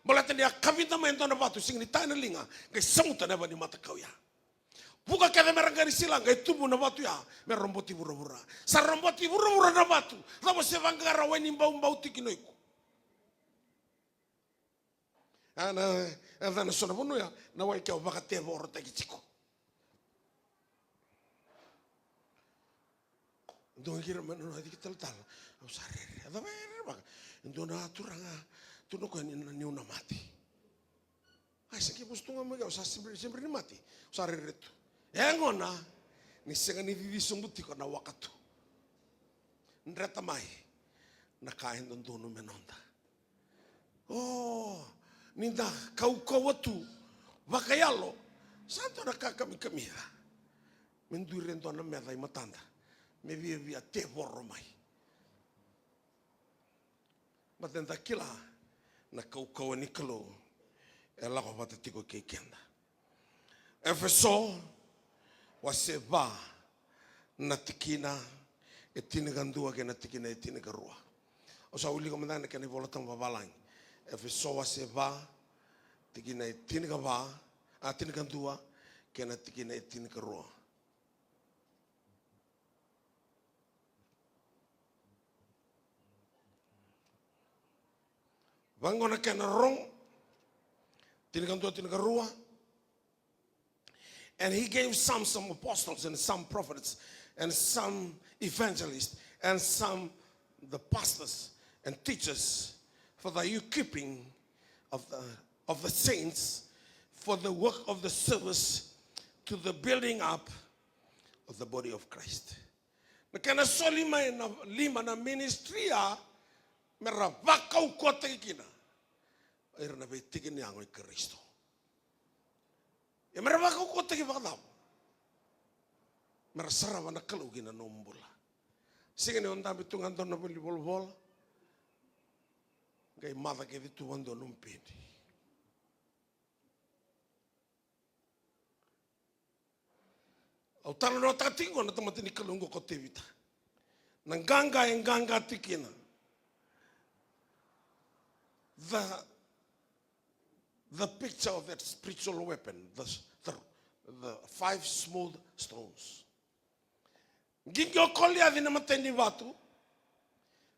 Baleta ni a kavida mai e dua na vatu, sega ni taya na liga, qai samuta na yava ni matakau ya. Vuka kece me ra qai sila, qai tubu na vatu ya me roboti vuravura. Sa roboti vuravura na vatu. Cava se vaqara wai ni baubau tiki no iko. A na, e ca na so na vanua ya, na wai ke o vakatevorotaki tiko. Dua qiri mai na nona ciki talatala, au sa rere. A cava e rere vaka? E dua na turaga, tu na koya ni na niu na mate. Ai, sa ke vosa tu ga mai, au sa sebri, sebri ni mate. Au sa rere tu. E gona, ni sega ni cici sobu tiko na waka tu. Dreta mai, na ka e dodonu me noda. O, ni da kaukauwa tu vakayalo, sa dua na ka kamikamica. Me duri e dua na meca i matada, me viavia tevoro mai. Baleta da kila na kaukauwa ni Kalou e lako vata tiko kei keda. Efeso, wase va, na tikina e tinikadua kei na tikina e tinikarua. Au sa wilika mada na kena iVola Tabu vavalagi. Efeso wase va, tikina e tinikava, a, tinikadua, kei na tikina e tinikarua. Vaqo na kena rorogo, tinikadua, tinikarua. And he gave some, some apostles, and some prophets, and some evangelists, and some the pastors and teachers for the equipping of the, of the saints, for the work of the service, to the building up of the body of Christ. Na kena soli mai na lima na ministry ya, me ra vakaukauwataki kina o ira na veitiki ni yago i Karisito. Ia me ra vakaukauwataki vakacava? Me ra sarava na Kalou ki na nomu bula. Sega ni o dabe tu ga dua na vale ni volavola, qai maca kece tu vadua nomu peni. Au talanoataka tiko qo na tamata ni Kalou qo ko Tevita. Na qaqa e qaqa tiko kina. The, the picture of that spiritual weapon, the, the, the five smooth stones. Qiqi o Koliaci na matai ni vatu,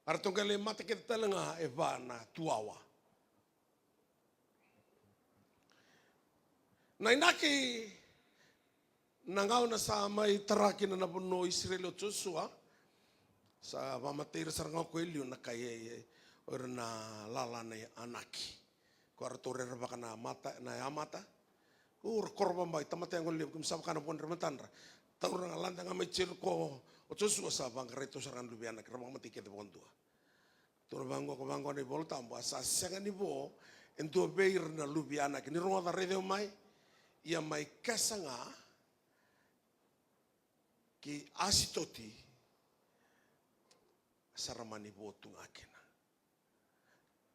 a ratou qai lai mate kece tale ga e va na tuwawa. Na inaki na gauna sa mai tara kina na vanua o Isireli o Josua, sa vakamatei ira sara ga o koya e liu na kai, e, e, o ira na lala na Anaki. Ko ratou rerevaka na mata, na yamata. O ra koro vakabai, tamata yaqona levu, keimami sa vaka na vo ni ra matadra. Taura ga, lade ga mai Jeriko o Josua, sa vaqarai tau sara ga na luve i Anaki, ra vakamatei kece vakadua. Tukuna vaqo, ko vaqo na iVola Tabu, a sa sega ni vo e dua vei ira na luve i Anaki. Ni rogoca, raica au mai, ia mai Kesa ga kei Asitoti, sa ra mani vo tu ga kina.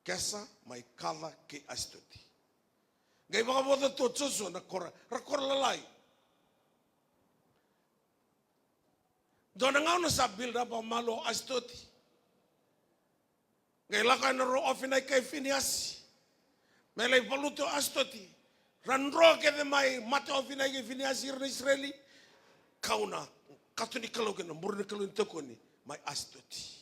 Kesa mai Kaca kei Asitoti. Qai vakavoca tu o Josua na koro, ra koro lalai. Dua na gauna sa build up vakamalua o Asitoti. Qai lako yani o Ofinai kei Finiasi me lai valuti o Asitoti. Ra dro kece mai, mate o Ofinai kei Finiasi, ira na Isireli. Kau na kato ni Kalou kei na bure ni Kalou ni tokoni mai Asitoti.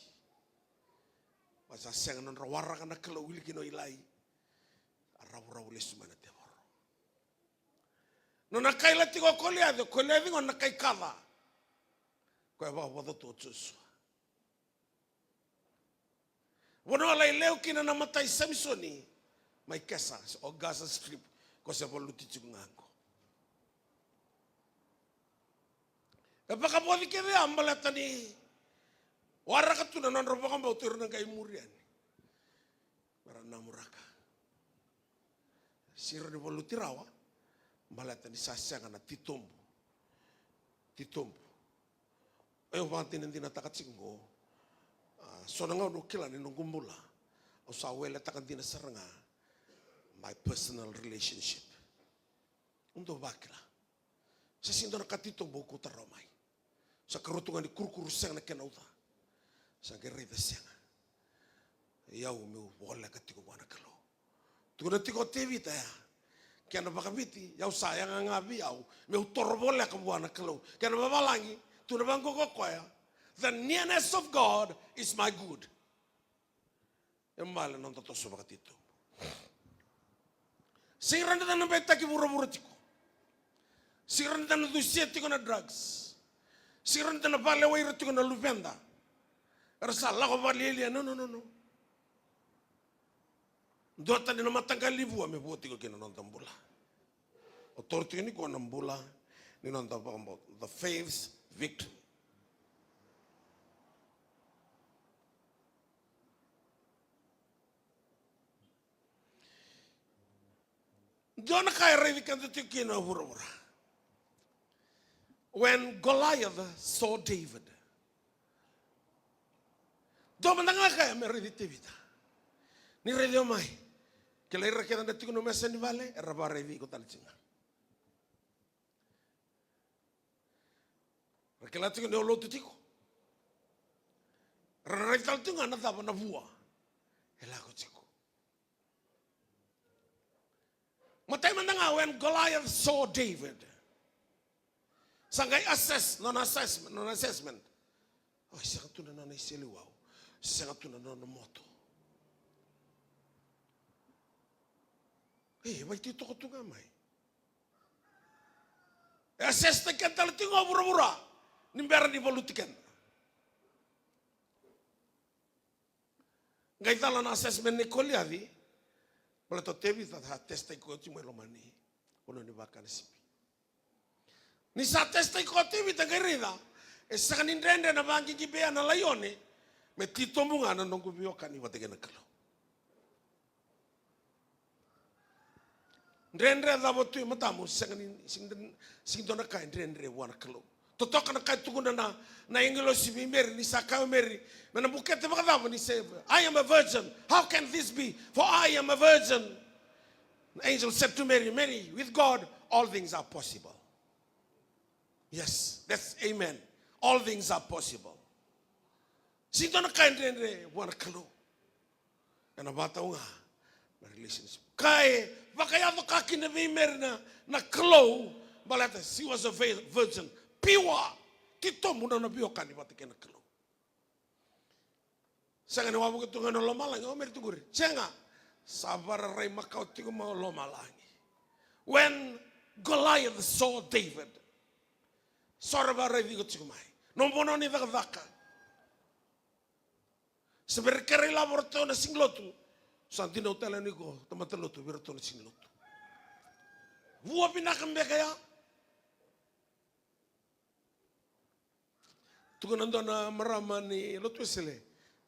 Ia sa sega na nodra waraka na Kalou, wili kina o Ilai. A ravuravu lesu mai na tevoro. Nona kaila tiko o Koliaci, o Koliaci gona na kai Kaca. Koya vakavoca tu o Josua. Vanua lai lewe kina na mata i Samisoni mai Kesa, o Gaza Strip, ko se valuti tiko ga qo. E vakavoci kece ya baleta ni waraka tu na nodra vakabauta ira na qai muri yani. Me ra namuraka. Sega ni valuti rawa baleta ni sa sega na titobu. Titobu. Au vakadinadinataka tiko qo. A, so na gauna au kila ni noqu bula, au sa weletaka dina sara ga my personal relationship. Au dau vakila. Sa sega ni dua na ka titobu au kauta rawa mai. Sa karua tu ga ni kurukuru sega na kena uca. Sa qai raica sega. Ia au meu voleka tiko vua na Kalou. Tukuna tiko o Tevita ya, kena vakaviti, ia au sa yaga ga vei au meu toro voleka vua na Kalou. Kena vavalagi, tukuna vaqo o koya, the nearness of God is my good. E male na noda toso vakatitobu. Sega ni da na betaki vuravura tiko. Sega ni da na dusia tiko na drugs. Sega ni da na valewai ira tiko na luveda. Era sa lako vakalialia, no, no, no, no. Dua tani na mataqali vua me vua tiko kina na noda bula. O toro tiko ni ko na bula ni noda vakabauta, the faith's victory. Dua na ka e raici keda tiko kina vuravura. When Goliath saw David, dua mada ga ka e me raici Tevita. Ni raici au mai, kila ira kece na tiko na mesa ni vale, era vakaraici iko tale tiko ga. Ra kila tiko ni o lotu tiko. Ra na raica tale tiko ga na cava na vua. e lako tiko. Matai mada ga, when Goliath saw David. Sa qai assess, nona assessment, nona assessment. O, e sega tu na nona iseleiwau. Sega tu na nona moto. E, e vakaititoko tu ga mai. E assess-taki keda tale tiko ga o vuravura ni bera ni valuti keda. Qai cala na assessment nei Koliaci, baleta o Tevita sa test-taki koya tiko mai loma ni vanua ni vakana sipi. Ni sa test-taki koya o Tevita, qai raica e sega ni dredre na vaqiqi vei ya na laione, me titobu ga na noqu veiwekani vata kei na Kalou. Dredre cava tu e matamu, sega ni, sega ni, sega ni dua na ka e dredre vua na Kalou. Totoka na ka e tukuna na, na agilosi vei Meri, ni sa kaya o Meri, me na bukete vakacava ni se, "I am a virgin. How can this be? For I am a virgin." The angel said to Mary, "Mary, with God, all things are possible." Yes, that's amen. All things are possible. Sega ni dua na ka e dredre vua na Kalou. Ena vakatau ga na relationship. Ka e vakayaco ka kina vei Meri na, na Kalou, baleta she was a vi-, virgin, pure, titobu na nona veiwekani vata kei na Kalou. Sega ni wavoki tu ga na lomalagi, o Meri tu qori. Sega, sa vararai makawa tiko mai o lomalagi. When Goliath saw David, sa ra vararai tiko mai. Nomu vanua ni cakacaka. Se bera ni kerea lavo o ratou na siga ni lotu. Sa dinau tale yani iko, tamata lotu, vei iratou na siga ni lotu. Vua vinaka beka ya. Tukuna e dua na marama ni lotu Wesele.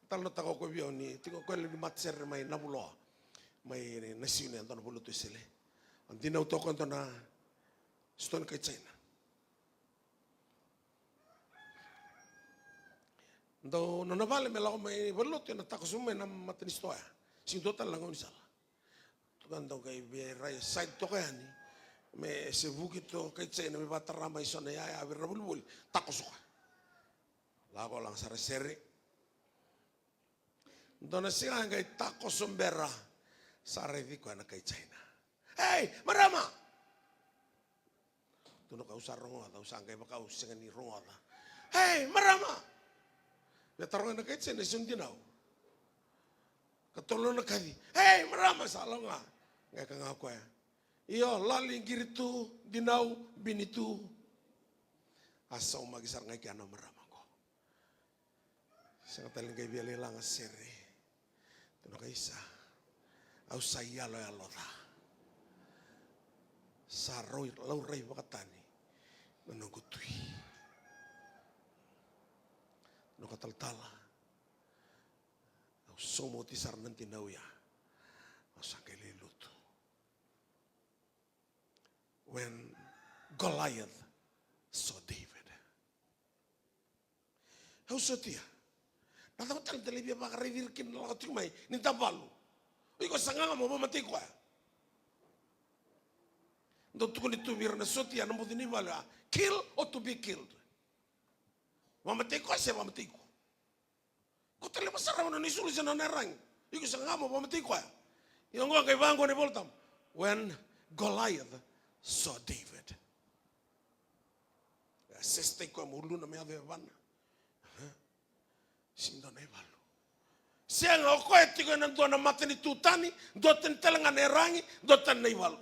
Talanoataka o koya vei au ni tiko o koya lewe ni matasere mai Navuloa. Mai Nasiu, e dua na valelotu Wesele. A dinau toka e dua na sitoa ni kai China. Dau nona vale me lako mai valenilotu, ena takoso mai na mata ni sitoa ya. Sega ni dua tale na gaunisala. Toka dau qai via rai side toka yani. Me se vuki tu o kai China me vakatara mai so na iyaya vei ira na volivoli. Takoso koya. Lako laga sara sere. Dua na siga qai takoso bera. Sa raici koya na kai China. "Ei, marama!" Tukuna o koya, "Au sa rogoca, au sa qai vaka au sega ni rogoca." "Ei, marama!" Via taroga na kai China, e so dinau. Ka tolo na kaci. "Ei, marama!" Sa lako ga. Qai kaya ga o koya, "Io, lali qiri tu, dinau bini tu." A saumaki sara ga i kea na marama qo. Sega tale ni qai via lai laga sere. Tukuna o koya, "Isa, au sa iyaloyalo ca. Sa rau laurai vakatani na noqu tui, noqu talatala. Au sauma oti sara na dinau ya. Au sa qai lai lotu." When Goliath saw David. Au sotia. Na cava tale da lai via vakaraici ira kina na lako tiko mai ni da valu? O iko sa gaga mo vakamatei koya. Dau tukuni tu vei ira na sotia na bucu ni valu ya. Kill or to be killed. Vakamatei koya se vakamatei iko. Ko tale vasara na nona isulu se nona iyaragi. Iko sa gaga mo vakamatei koya. Ia oqo qai vaqo na iVolatabu. When Goliath saw David. E assess-taki koya mo uluna me yaco e yavana. Sega ni dua na ivalu. Sega, o koya tiko ena dua na matanitu tani, dua tani tale ga na iyaragi, dua tani na ivalu.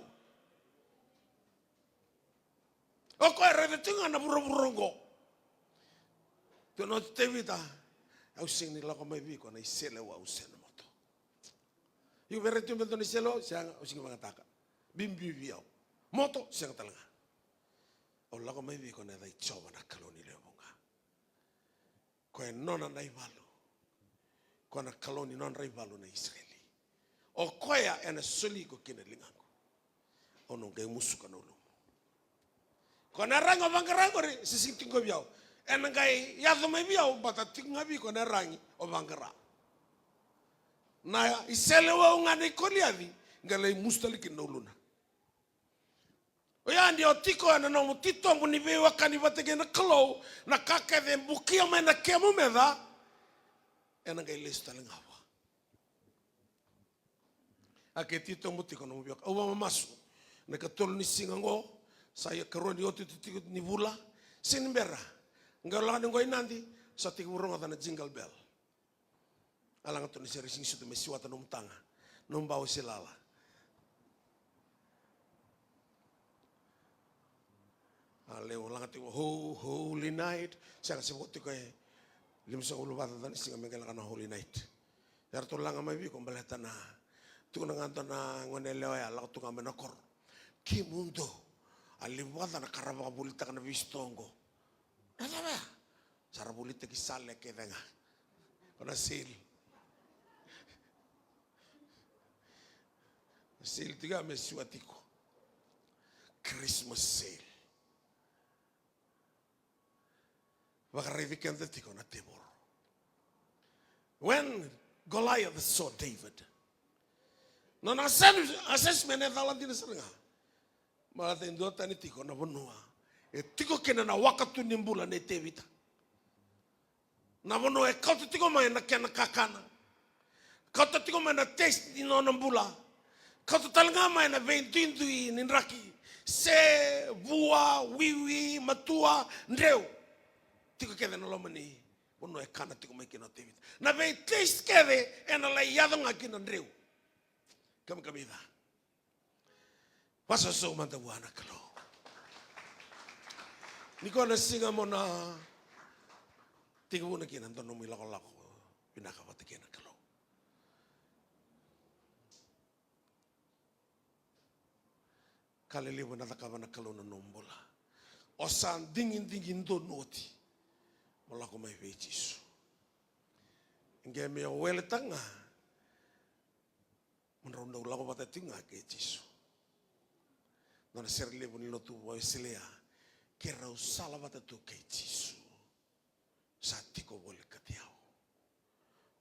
O koya raica tiko ga na vuravura oqo. Tukuna o Tevita, au sega ni lako mai vei iko na iseleiwau se na moto. Iko via rai tu me dua na iseleiwau, sega, au sega ni vakayagataka. Bibi vei au. Moto, sega tale ga. Au lako mai vei iko na yaca i Jiova na Kalou ni lewe vuqa. Koya e nona na ivalu. Koya na Kalou ni nodra ivalu na Isireli. O koya ena soli iko ki na ligaqu. Au na qai musuka na ulumu. Koya na iyaragi o vaqara qori, se sega tiko vei au. Ena qai yaco mai vei au, baleta tiko ga vei iko na iyaragi o vaqara. Na iseleiwau ga nei Koliaci, qai lai musu tale kina na uluna. Oya ni o tiko ena nomu titobu ni veiwekani vata kei na Kalou, na ka kece e bukia mai na kemu meca, ena qai lesu tale ga vua. A ke titobu tiko na veiwekani. Au vakamamasu. Na ikatolu ni siga oqo, sa ikarua ni iotioti tiko ni vula. Sega ni bera. Qai lako ni qo i Nadi, sa tekivu rogoca na jingle bell. A laga tu na sere, sega ni sucu me siwata nomu taga. Nomu bau se lala. A levu laga tiko ho-, holy night. Sega, se vo tiko e limasagavulu vakacaca ni siga me qai lako na holy night. Eratou laga mai vei iko baleta na tukuna ga dua na gone yalewa ya, lako tu ga mai na koro. Kemudou. A levu vakacaca na ka ra vakavulitaka na veisitoa oqo. Na cava ya? Sa ra vulitaki sale kece ga. Ko na sale. Na sale tiko ya me siwa tiko. Christmas sale. Vakaraici keda tiko na tevoro. When Goliath saw David. Nona assess-, assessment e cala dina sara ga. Baleta e duatani tiko na vanua e tiko kina na wakatu ni bula nei Tevita. Na vanua e kauta tiko mai na kena kakana. Kauta tiko mai na taste ni nona bula. Kauta tale ga mai na veiduidui ni draki. Se, vua, wiwi, matua, dreu. Tiko kece na loma ni vanua e kana tiko mai kina o Tevita. Na veitaste kece ena lai yaco ga kina dreu. Kamikamica. Vakasausau mada vua na Kalou. Nikua na siga mo na tekivuna kina dua nomu ilakolako vinaka vata kei na Kalou. Ka lelevu ena cakava na Kalou na nomu bula. O sa digidigi donu oti mo lako mai vei Jisu. Qai me o wele tale ga mo drau dau lako vata tiko ga kei Jisu. Nona sere levu ni lotu Wesele ya, keirau sala vata tu kei Jisu. Sa tiko volekati au.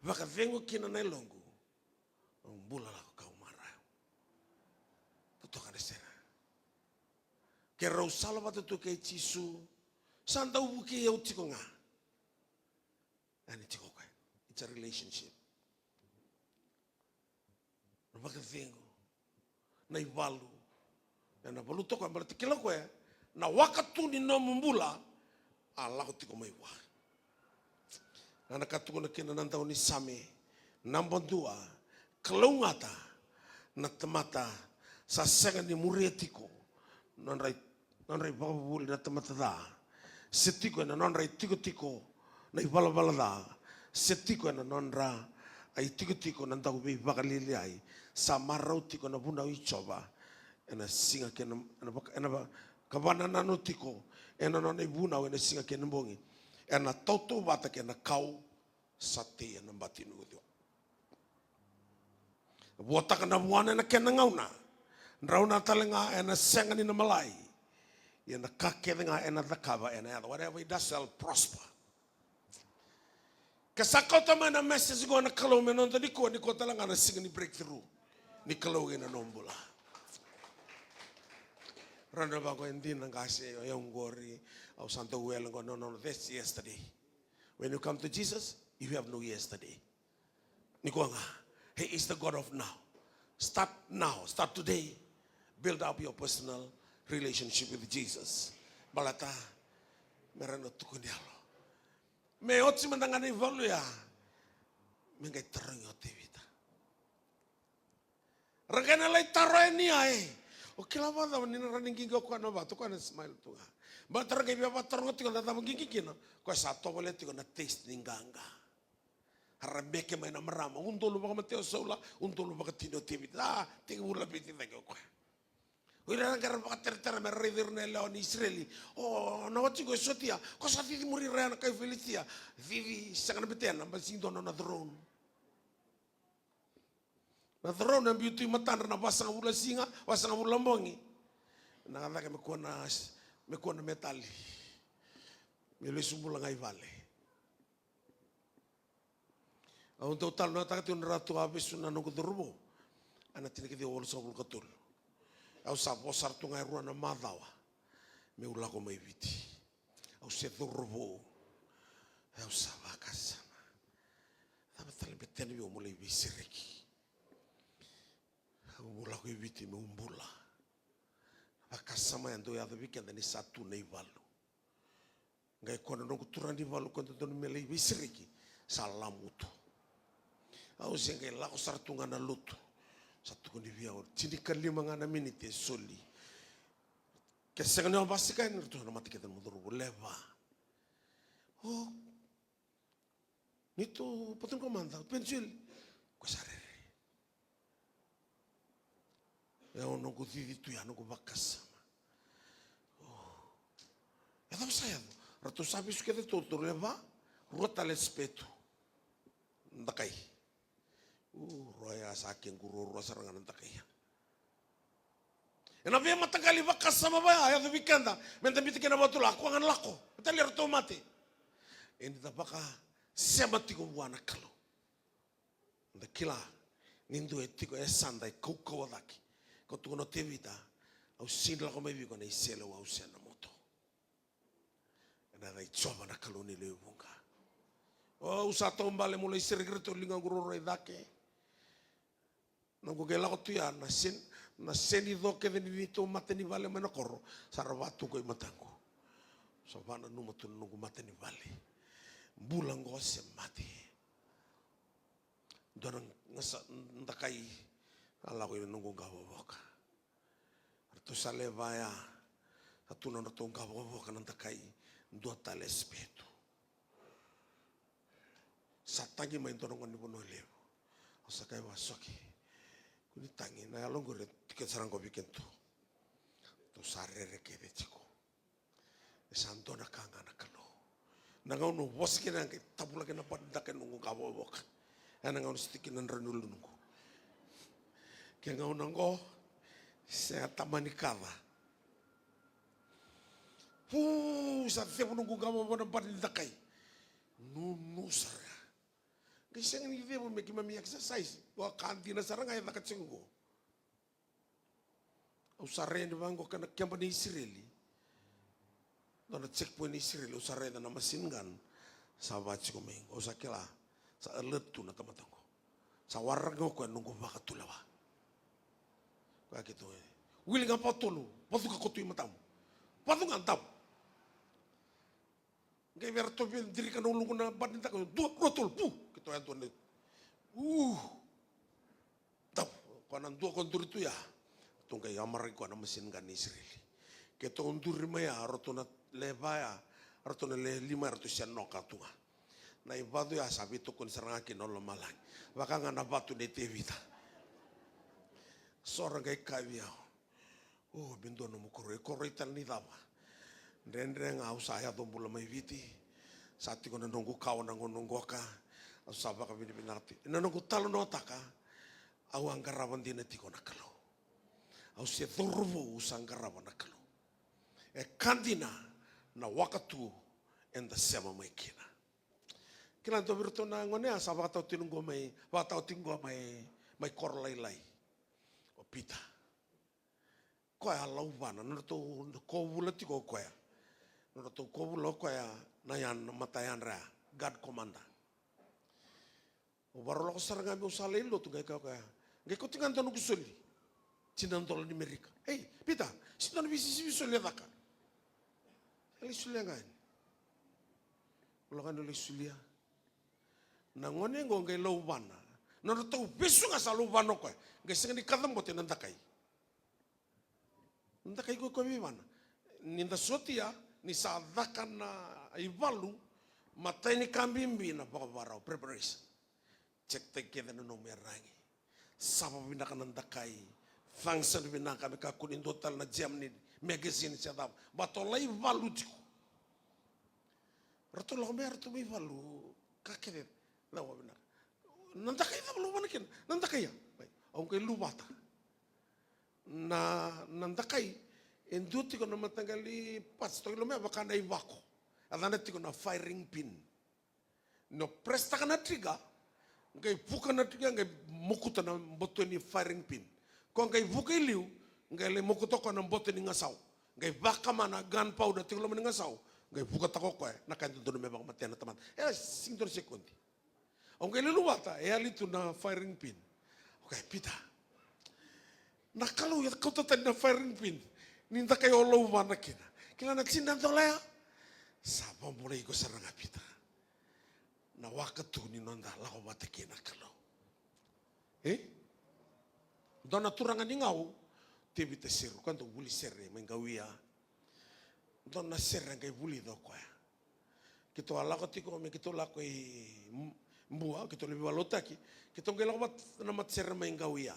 Vakacegu kina na yaloqu, au bula lako kau marau. Totoka na sere. Keirau sala vata tu kei Jisu. Sa dau vukei au tiko ga. Ena tiko o koya. It's a relationship. Na vakacegu, na ivalu. Ena valuta o koya baleta kila o koya na wakatu ni nomu bula a lako tiko mai vua. Na ka tukuna kina na daunisame, naba dua, kalougata na tamata sa sega ni muria tiko nodra i nodra ivakavuvuli na tamata ca, se tiko ena nodra itikotiko na ivalavala ca, se tiko ena nodra itikotiko na dauveivakalialiai, sa marau tiko na vunau i Jiova ena siga kei na, ena vaka, ena vaka, ka vakanananu tiko ena nona ivunau ena siga kei na bogi, ena tautauvata kei na kau sa tei ena bati ni uciwa. Vuataka na vuana ena kena gauna. Drauna tale ga ena sega ni na malai. Ia na ka kece ga ena cakava ena yaco. Whatever he does shall prosper. Ke sa kauta mai na message qo na Kalou me noda nikua, nikua tale ga na siga ni breakthrough ni Kalou ina nomu bula. Raica vaqo, e dina qase, o yau qori, au sa dau wele qo, no, no, no, that's yesterday. When you come to Jesus, you have no yesterday. Nikua ga, he is the God of now. Start now, start today. Build up your personal relationship with Jesus. Baleta me rawa ni tukuni yalo. Me oti mada ga na ivalu ya, me qai tarogi o Tevita. Ra qai na lai taro yani ya, e. O kila vakacava ni na rawa ni qiqi o koya na vatu, o koya na smile tu ga. Baleta ra qai via vakataroga tiko na cava qiqi kina, o koya sa tovolea tiko na taste ni qaqa. A ra meke mai na marama, udolu vakamatea o Saula, udolu vakatini o Tevita. A, tekivu laveti cake o koya. O ira era qai ra vakateretera me ra raici ira na yalewa ni Isireli. O, na wati qo e sotia, ko sa cici muri ira ya na kai Filisitia. Cici, sega na betena, baleta sega ni dua na nona throne. Na throne e biu tu i matadra na vasagavulu na siga, vasagavulu na bogi. Na ka cake me kua na, me kua na metali. Me lesu bula ga i vale. Au dau talanoataka tiko na Ratu Avesu na noqu cauravou. Ena tinikaciwa walusagavulu ka tolu. Au sa vo sara tu ga e rua na macawa. Meu lako mai Viti. Au se cauravou. Au sa vakasama. Cava tale betena vei au meu lai veisereki. Au lako i Viti meu bula. Vakasama ya dau yaco vei keda ni sa tu na ivalu. Qai koya na noqu turaga ni valu, koya dodonu me lai veisereki, sa lamutu. Au se qai lako sara tu ga na lotu. Sa tukuni vei au, tinikalima ga na miniti e soli. Ke sega ni o vasika yani, ratou na mata kece na cauravou, lewa. O, ni tu, Patron Commander, Peniseli. Ko sa rere. E au noqu cici tu ya, noqu vakasama. O. E cava sa yaco? Ratou sa vesu kece tu, ratou lewa, rua tale sipetu. Dakai. U, rua ya sa kequ ruarua sara ga na dakai ya. Ena veimataqali vakasama vaya, yaco vei keda, meda biuta kina vakatula, a koya ga na lako. Meda lia ratou mate. Eda vakasema tiko vua na Kalou. Da kila ni dua e tiko e yasada e kaukauwa cake. Ko tukuna o Tevita, au sega ni lako mai vei iko ena iseleiwau se na moto. Ena yaca i Jiova na Kalou ni lewe vuqa. O, au sa taubale meu lai sereki iratou, ligaqu ruarua i cake. Noqu qai lako tu ya, na seni, na seni co kece ni neitou matanivale mai na koro, sa ra vatu qo i mataqu. Sa vananuma tu na noqu matanivale. Bula qo se mate. Dua na gasa, dakai, a lako i na noqu qavokavoka. Ratou sa lewa ya, sa tu na nodratou qavokavoka na dakai, dua tale sipetu. Sa tagi mai dua na gone ni Vanua Levu. Au sa kaya vua, Soke, kua ni tagi, na yalo qori e tiko sara qo vei kedatou. Ratou sa rere kece tiko. E sa dua na ka ga na Kalou. Na gauna au vosa kina, qai tavulaki na bati dakai noqu qavokavoka. Ena gauna sitiki na drau ni uluniqu. Ke gauna qo, sega tamani kaca. Pu, sa cevu noqu qavokavoka na bati ni dakai. Nunu sara. Qai sega ni cevu me keimami exercise. Vua ka dina sara ga e caka tiko qo. Au sa rai yani vaqo ka na keba ni Isireli. Dua na checkpoint ni Isireli, au sa raica na machine gun. Sa va tiko mai qo, au sa kila. Sa alert tu na tamata qo. Sa waraka o koya noqu vakatulewa. Koya keitou e. Wili ga vakatolu, vacuka ko tu i matamu. Vacu ga, davo. Qai vei ratou via dirika na uluqu na bati ni dakai, dua, rua, tolu, pu. Keitou yadua na. U. Davo. Koya na dua ko duri tu ya. Ratou qai yamaraki koya na machine gun ni Isireli. Keitou duri mai ya, ratou na lewa ya, ratou na le lima ya, ratou se noka tu ga. Na ivacu ya sa veitokoni sara ga kina o lomalagi. Vaka ga na vatu nei Tevita. So ra qai kaya vei au, o, me dua nomu koroi, koroi tale ni cava? Dredre ga au sa yaco bula mai Viti. Sa tiko na noqu kawa na gauna qoka. Au sa vakavinavinaka tiko. Na noqu talanoataka, au a qarava dina tiko na Kalou. Au se cauravou, au sa qarava na Kalou. E ka dina na waka tu eda sema mai kina. Kila dua vei iratou na gone ya sa vakatawa tiko qo mai, vakatawa tiko qo mai, mai Korolailai. O Pita. Koya a lauvana, nodratou kovula tiko o koya. Nodratou kovula o koya na yadra, na mata yadra ya, guard commander. Au vakarau lako sara ga meu sa lai lotu, qai kaya o koya, qai kauti ga dua noqu soli. Tini na dola ni Merika. Ei, Pita, se dua na veisisivi soli e caka. E lai solia ga yani. Au lako yani au lai solia. Na gone qo qai lauvana. Nodratou vesu ga sa lauvana o koya. Qai sega ni kacabote na dakai. Na dakai qo e koya veivana. Ni da sotia, ni sa caka na ivalu, matai ni ka bibi na vakavakarau, preparation. Check taki kece na nomu iyaragi. Sava vinaka na dakai. Function vinaka me kakua ni dua tale na jam ni magazine se cava. Baleta o lai valu tiko. Ratou lako mai, ratou mai valu. Ka kece. Cava vinaka. Na dakai cava lauvana kina? Na dakai ya. Mai. Au qai luvata. Na, na dakai. E dua tiko na mataqali parts. Toki loma ya vaka na ivako. A yacana tiko na firing pin. Ni o press-taka na trigger, qai vuka na trigger, qai mokuta na boto ni firing pin. Ko qai vuka i liu, qai lai mokuta ko na boto ni gasau. Qai vakama na gunpowder tiko loma ni gasau, qai vukataka o koya, na ka e dodonu me vakamatea na tamata. E sega ni dua na sekodi. Au qai luluvata, e yali tu na firing pin. Okay, Pita. Na Kalou e kauta tani na firing pin. Ni dakai o lauvana kina. Kila na tini na dola ya. Sa vakabulai iko sara ga Pita. Na waka tu ni noda lako vata kei na Kalou. E? Dua na turaga ni Gau, Tevita Seru, ka dau vuli sere mai Gauia. Dua na sere a qai vulica o koya. Keitou a lako tiko me keitou lako i M-, Bua, keitou lai veivakalotutaki. Keitou qai lako vata na matasere mai Gauia.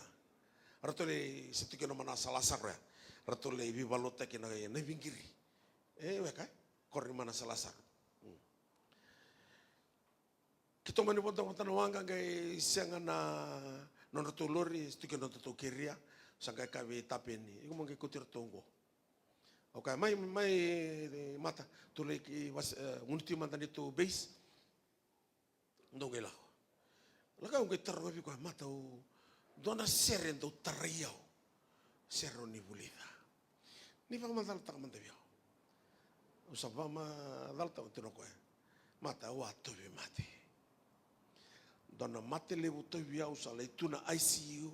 Ratou lai, se tu kina Manasa Lasaro ya. Ratou lai veivakalotutaki na, na Veiqiri. E, weka, e? Koro ni Manasa Lasaro. Mm. Keitou mani vodo vata na waqa qai sega na nodratou lori, se tu kina nodratou keria. Sa qai kaya vei Tapeni, iko mo qai kauti iratou qo. Au kaya, mai, mai, Mata, tou lai ki vas-, e, gunu tu mada neitou base. Dou qai lako. Lako au qai taroga vei koya, Mata, au, dua na sere dau tarai au. Sere o ni vulica. Ni vakamacalataka mada vei au. Au sa vakamacalataka, tukuna o koya, Mata, au a tauvimate. Dua na mate levu tauvi au, sa lai tu na I C U.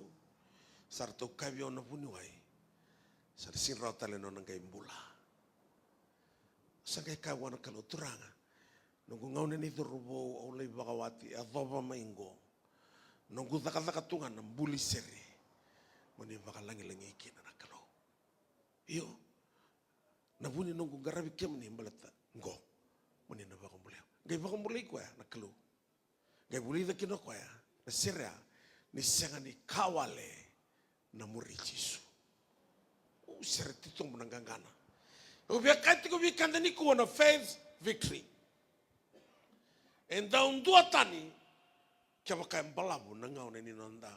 Sa ratou kaya vei au na vuniwai, sa na sega ni rawa tale na nona qai bula. Sa qai kaya vua na Kalou, Turaga, noqu gauna ni cauravou au lai vakawati, yacova mai qo. Noqu cakacaka tu ga na buli sere. Mo ni vakalagilagi kina na Kalou. Io, na vu ni noqu qaravi kemuni baleta qo, mo ni na vakabulai au. Qai vakabulai koya na Kalou. Qai vulica kina o koya na sere ya, ni sega ni ka wale na muri Jisu. Au sere titobu na qaqana. Au via kaya tiko vei keda nikua na faith victory. E dau duatani kevaka e balavu na gauna ni noda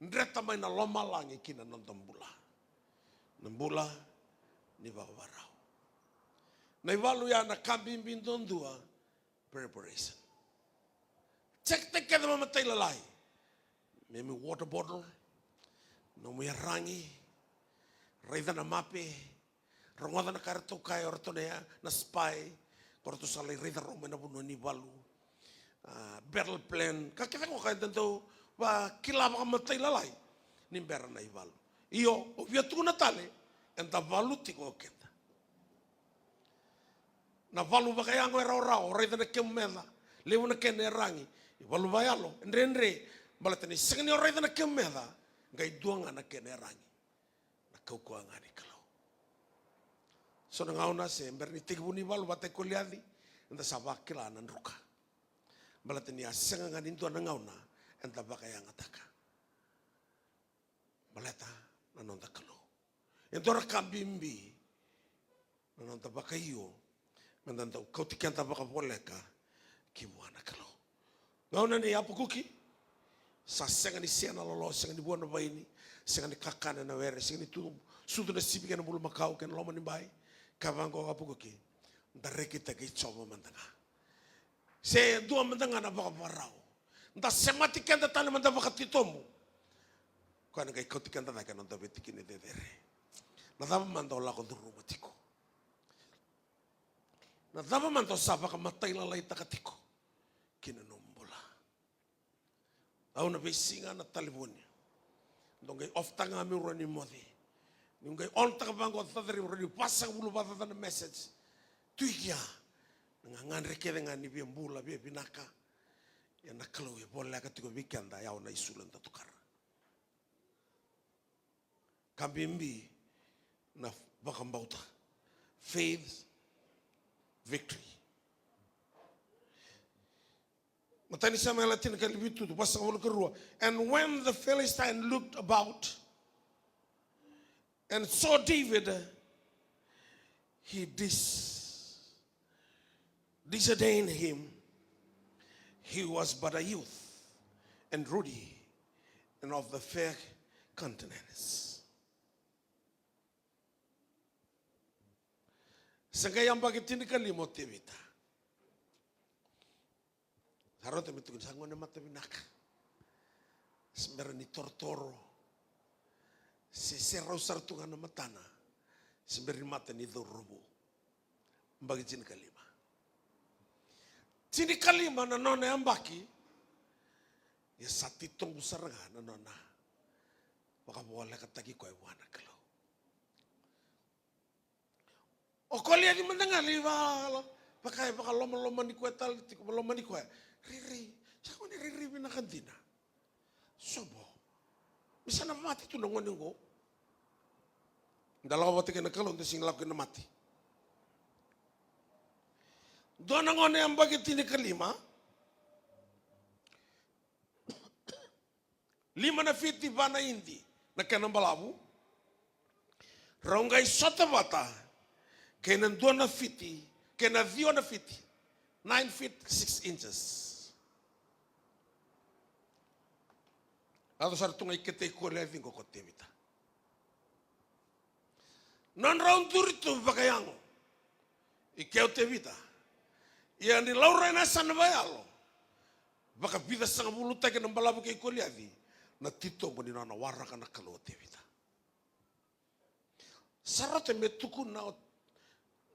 dreta mai na lomalagi ki na noda bula. Na bula ni vakavakarau. Na ivalu ya na ka bibi duadua, preparation. Check-taki kece mai matailalai. Memi water bottle, nomu iyaragi, raica na mape, rogoca na ka eratou kaya o ratou na, na spy, ko ratou sa lai raica rawa mai na vanua ni valu. A, battle plan, ka kece qo ka eda dau vakila vakamatailalai ni bera na ivalu. Io, au via tukuna tale, eda valu tiko o keda. Na valu vakayago e rawarawa, o raica na kemu meca, levu na kena iyaragi. Ivalu vakayalo e dredre, baleta ni sega ni o raica na kemu meca, qai dua ga na kena iyaragi. Na kaukauwa ga ni Kalou. So na gauna se bera ni tekivu na ivalu vata kei Koliaci, eda sa vakila na druka. Baleta ni a sega ga ni dua na gauna eda vakayagataka. Baleta na noda Kalou. E dua na ka bibi na noda vakaio, meda dau kauti keda vakavoleka ki vua na Kalou. Gauna nei Apakuki, sa sega ni sea na lolo, sega ni vua na vaini, sega ni kakana na were, sega ni tu, sucu na sipi kei na bulumakau kei na loma ni bai. Kaya vaqo o Apakuki, da rekitaki Jiova mada ga. Se dua mada ga na vakavakarau. Da semati keda tale mada vakatitobu. Koya na qai kauti keda cake na noda veitikina cecere. Na cava mada o lako curuma tiko? Na cava mada o sa vakamatai lalaitaka tiko ki na nomu bula? Au na veisiga na talevoni. Dou qai off-taka ga meu rawa ni moce. Niu qai on-taka vaqo caca, rawa ni vasagavulu vakacaca na message. Tu i kea na gagadre kece ga ni via bula, via vinaka. Ia na Kalou e voleka tiko vei keda, e yawa na isulu eda tukara. Ka bibi na vakabauta. Faith victory. Matai ni Samuela tinikalima, vitu, vasagavulu ka rua. And when the Philistine looked about and saw David, he dis-, disdained him. He was but a youth and ruddy and of the fair countenance. Sa qai yabaki tinikalima o Tevita. Sa rauta me tukuni sa gone mata vinaka. Se bera ni torotoro. Se, se rau sara tu ga na matana. Se bera ni mata ni cauravou. Yabaki tinikalima. Tinikalima na nona yabaki. Ia sa titobu sara ga na nona vakavolekataki koya vua na Kalou. O Koliaci mada ga lai vaka, vaka e vakalomalomani koya tale tiko, lomani koya. Rairai, sa gone rairai vinaka dina. Sobo. Me sa na mate tu na gone oqo. Da lako vata kei na Kalou, da sega ni lako kina na mate. Dua na gone yabaki tinikalima. Lima na fiti, va na idi na kena balavu. Rau qai sota vata kei na dua na fiti, kei na ciwa na fiti. Nine feet, six inches. Yaco sara tu ga i kete i Koliaci qo ko Tevita. Nodrau duri tu vakayago i kea o Tevita. Ia ni laurai na yasana vakayalo, vakavica sagavulutaki na balavu kei Koliaci, na titobu ni nona waraka na Kalou o Tevita. Sa rauta me tukuna o,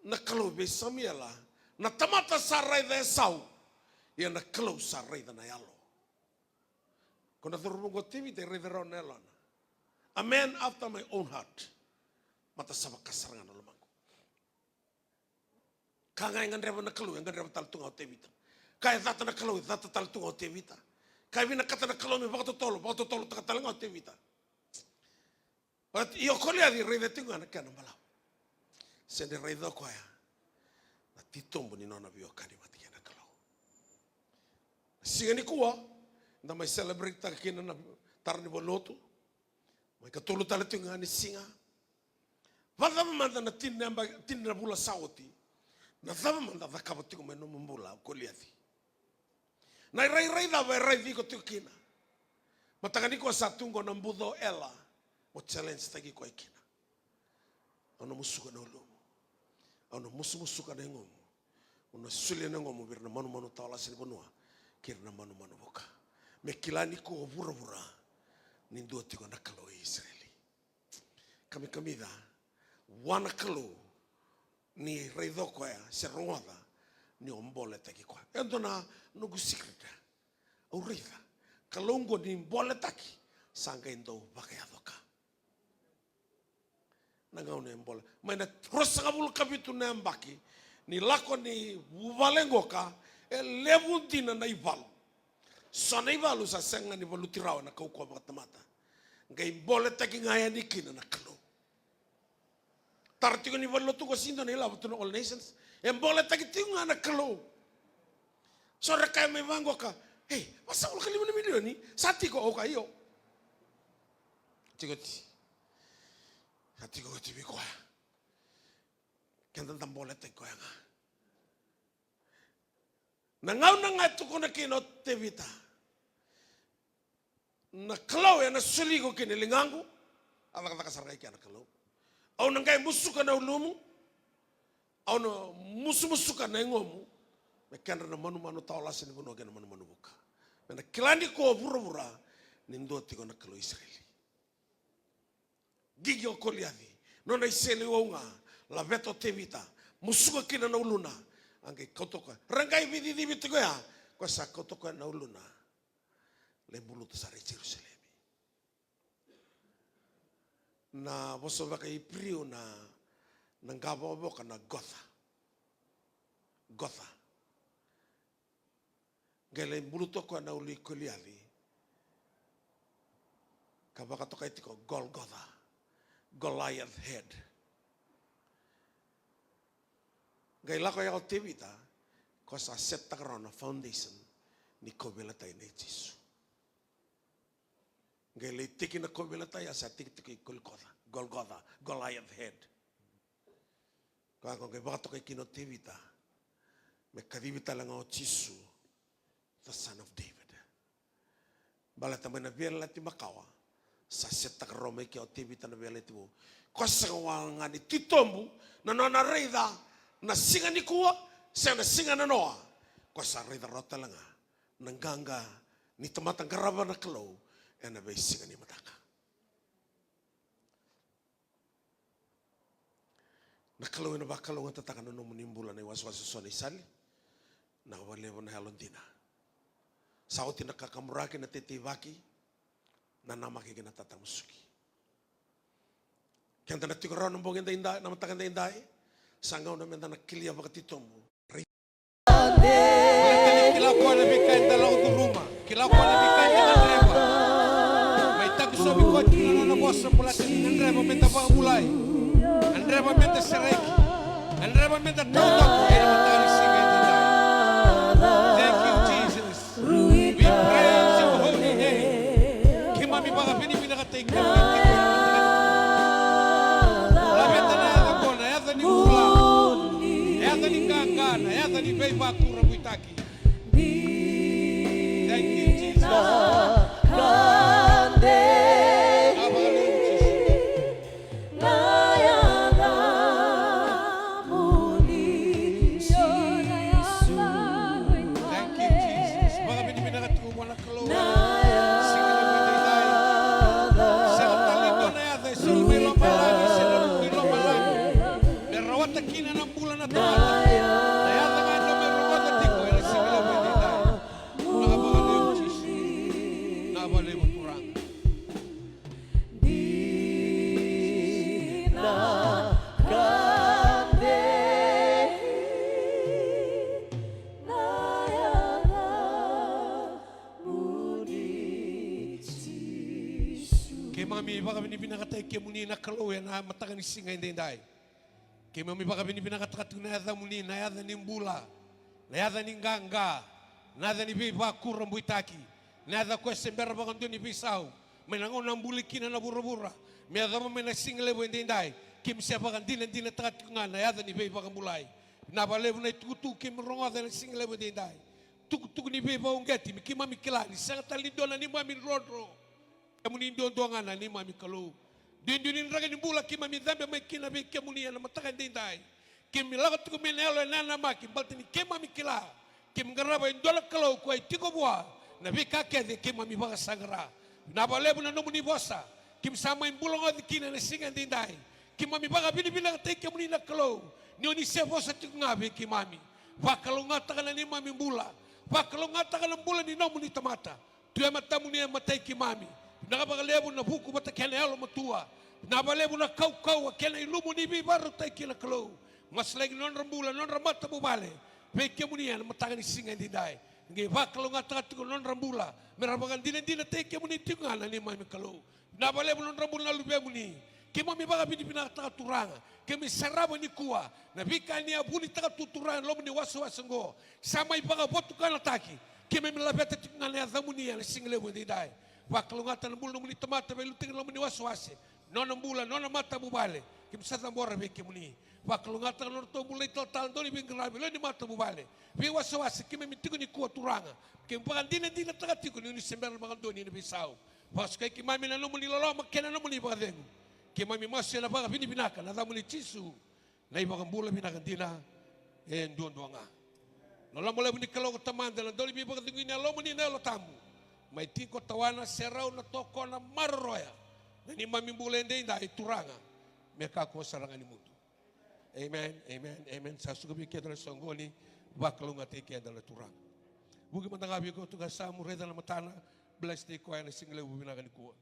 na Kalou vei Samuela, na tamata sa raica Esau, ia na Kalou sa raica na yalo. Ko na cauravou qo o Tevita e raica rawa na yalona. A man after my own heart. Mata sa vaka sara ga na lomaqu. Ka ga e gadreva na Kalou, e gadreva tale tu ga o Tevita. Ka e cata na Kalou, e cata tale tu ga o Tevita. Ka e vinakata na Kalou me vakatotolo, vakatotolotaka tale ga o Tevita. But io, Koliaci e raica tiko ga na kena balavu. Sega ni raica o koya na titobu ni nona veiwekani vata kei na Kalou. Na siga nikua, da mai celebrate taka kina na tara ni valotu. Mai katolu tale tiko ga ni siga. Vacava mada na tini na yaba-, tini na vula sa oti? Na cava mada cakava tiko mai nomu bula o Koliaci? Na irairai cava e raici iko tiko kina? Mataka nikua sa tu qo na buca o Ela, mo challenge taki koya kina. Au na musuka na ulumu. Au na musumusuka na yagomu. Au na solia na yagomu vei ira na manumanu tawalase ni vanua kei ira na manumanu vuka. Me kila nikua o vuravura ni dua tiko na Kalou e Isireli. Kamikamica vua na Kalou ni raica o koya se rogoca ni o boletaki koya. E dua na noqu secret. Au raica Kalou qo ni boletaki sa qai dau vakayaco ka. Na gauna e bole mai na ruasagavulu ka vitu na yabaki ni lako ni vuvale qoka, e levu dina na ivalu. So na ivalu sa sega ni valuti rawa na kaukauwa vakatamata. Qai boletaki ga yani kina na Kalou. Tara tiko ni valenilotu ko sega ni dua na ilavo tu na All Nations. E boletaki tiko ga na Kalou. So ra kaya mai vaqoka, "Ei, vasagavulu ka lima na milioni sa tiko?" Au kaya, "Io." Tiko oti. Sa tiko oti vei koya. Keda da boletaki koya ga. Na gauna ga e tukuna kina o Tevita, "Na Kalou ena soli iko kina ligaqu." A cakacaka sara ga i kea na Kalou. "Au na qai musuka na ulumu. Au na musumusuka na yagomu. Me kedra na manumanu tawalase ni vanua kei na manumanu vuka. Me na kila nikua o vuravura ni dua tiko na Kalou i Isireli." Qiqi o Koliaci, nona iseleiwau ga, laveta o Tevita, musuka kina na uluna. A qai kauta koya. Ra qai veicicivi tiko ya, koya sa kauta koya na uluna. Lai buluta sara i Jerusalemi. Na vosa vaka-Iperiu na, na qa vakavoka na Gotha. Gotha. Qai lai buluta o koya na ulu i Koliaci. Ka vakatokai tiko Golgotha, Goliath head. Qai lako ya o Tevita, ko sa set taka rawa na foundation ni kauveilatai nei Jisu. Qai lai tiki na kauveilatai, a sa tiki tiko i Golgotha, Golgotha, Goliath head. Koya ko qai vakatokai kina o Tevita me kacivi tale ga o Jisu, the Son of David. Baleta mai na veiyalayalati makawa sa set taka rawa mai kea o Tevita na veiyalayalati vou. Ko sega walega ni titobu na nona raica na siga nikua se na siga nanoa. Ko sa raica rawa tale ga na qaqa ni tamata qarava na Kalou ena veisiga ni mataka. Na Kalou ena vakalougatataka na nomuni bula na iwasewase eso na isali. Na vakalevu na yalodina. Sa oti na kakaburaki, na teteivaki, na namaki kei na tatamusuki. Keda na tiko rawa na bogi edaidai, na mataka edaidai. Sa gauna meda na kelia vakatitobu. Baleta ni kila o koya na veika eda lako curuma. Kila o koya na veika eda gadreva. Mai takisovi koya tiko na nona vosa, baleta ni gadreva meda vakabulai. Gadreva meda sereki. Gadreva meda taucoko ena mataka ni siga edaidai. Thank you, Jesus. We praise your holy name. Keimami vakavinavinakataki kemuni tiko ena mataka ni kua. Laveta na yaca qo, na yaca ni bula, na yaca ni qaqa, na yaca ni veivakurabuitaki. Thank you, Jesus. Vinaka vakalevu, Jesus. Thank you, Jesus. Vakavinavinaka tiko vua na Kalou. Siga levu edaidai. Sega tale ni dua na yaca e soli mai lomalagi se na ruku ni lomalagi me rawata kina na bula na tamata. Na yaca ga eda mai rogoca tiko ena siga levu edaidai. Vinaka vakalevu, Jisu. Vinaka vakalevu, Turaga. Keimami vakavinavinakataki kemuni na Kalou ena mataka ni siga edaidai. Keimami vakavinavinakataka tiko na yacamuni, na yaca ni bula, na yaca ni qaqa, na yaca ni veivakurabuitaki, na yaca koya se bera vakadua ni veisau, mai na gauna a buli kina na vuravura me yacova mai na siga levu edaidai. Keimami se vakadinadinataka tiko ga na yaca ni veivakabulai. Vinaka vakalevu na itukutuku keimami rogoca ena siga levu edaidai. Tukutuku ni veivakauqeti, me keimami kila ni sega tale ni dua na neimami drodro. Kemuni duadua ga na neimami Kalou. Duidui ni draki ni bula keimami cabe mai kina vei kemuni ena mataka edaidai. Keimami lako tiko mai na yalo e nanamaki baleta ni keimami kila, keimami qarava e dua na Kalou ko e tiko vua na veika kece keimami vakasaqara. Vinaka vakalevu na nomuni vosa keimami sa mai bula goci kina ena siga edaidai. Keimami vakavinavinakataki kemuni na Kalou ni oni se vosa tiko ga vei keimami. Vakalougatataka na neimami bula. Vakalougatataka na bula ni nomuni tamata. Tu e matamuni e matai keimami. Vinaka vakalevu na vuku vata kei na yalomatua. Vinaka vakalevu na kaukauwa kei na ilumu ni veivakarautaki kina Kalou. Masulaki nodra bula, nodra matavuvale vei kemuni ena mataka ni siga edaidai. Qai vakalougatataka tiko nodra bula me ra vakadinadinataki kemuni tiko ga na neimami Kalou. Vinaka vakalevu nodra bula na luvemuni. Keimami vakavinavinakataka Turaga. Keimami sarava nikua na veika ni a vunitaka tu Turaga ena loma ni wasewase oqo. Sa mai vakavotukanataki. Keimami laveta tiko ga na yacamuni ena siga levu edaidai. Vakalougatataka na bula nomuni tamata veiliutaki ena loma ni wasewase. Nona bula, nona matavuvale. Keimami sa cabora vei kemuni. Vakalougatataka na nodratou bula na italatala, dauniveiqaravi, lewe ni matavuvale. Veiwasewase keimami tiko nikua Turaga. Keimami vakadinadinataka tiko ni oni se bera vakadua ni na veisau. Vakasukai keimami na nomuni loloma kei na nomuni vakacegu. Keimami masu ena vakavinavinaka na yacamuni Jisu, na iVakabula vinaka dina e duadua ga. Loloma levu ni Kalou ko Tamada, na dau ni veivakacegui ni Yalomuni na Yalo Tabu, mai tiko, tawana, serau, na tokona, maroroya na neimami bula edaidai Turaga, me kakua sara ga ni mudu. Amen, amen, amen. Sa suka vei keda na soqoni, vakalougatataki keda na Turaga. Vuki mada ga vei koya tu ga sa mu raica na matana, bless-taki koya ena siga levu vinaka nikua.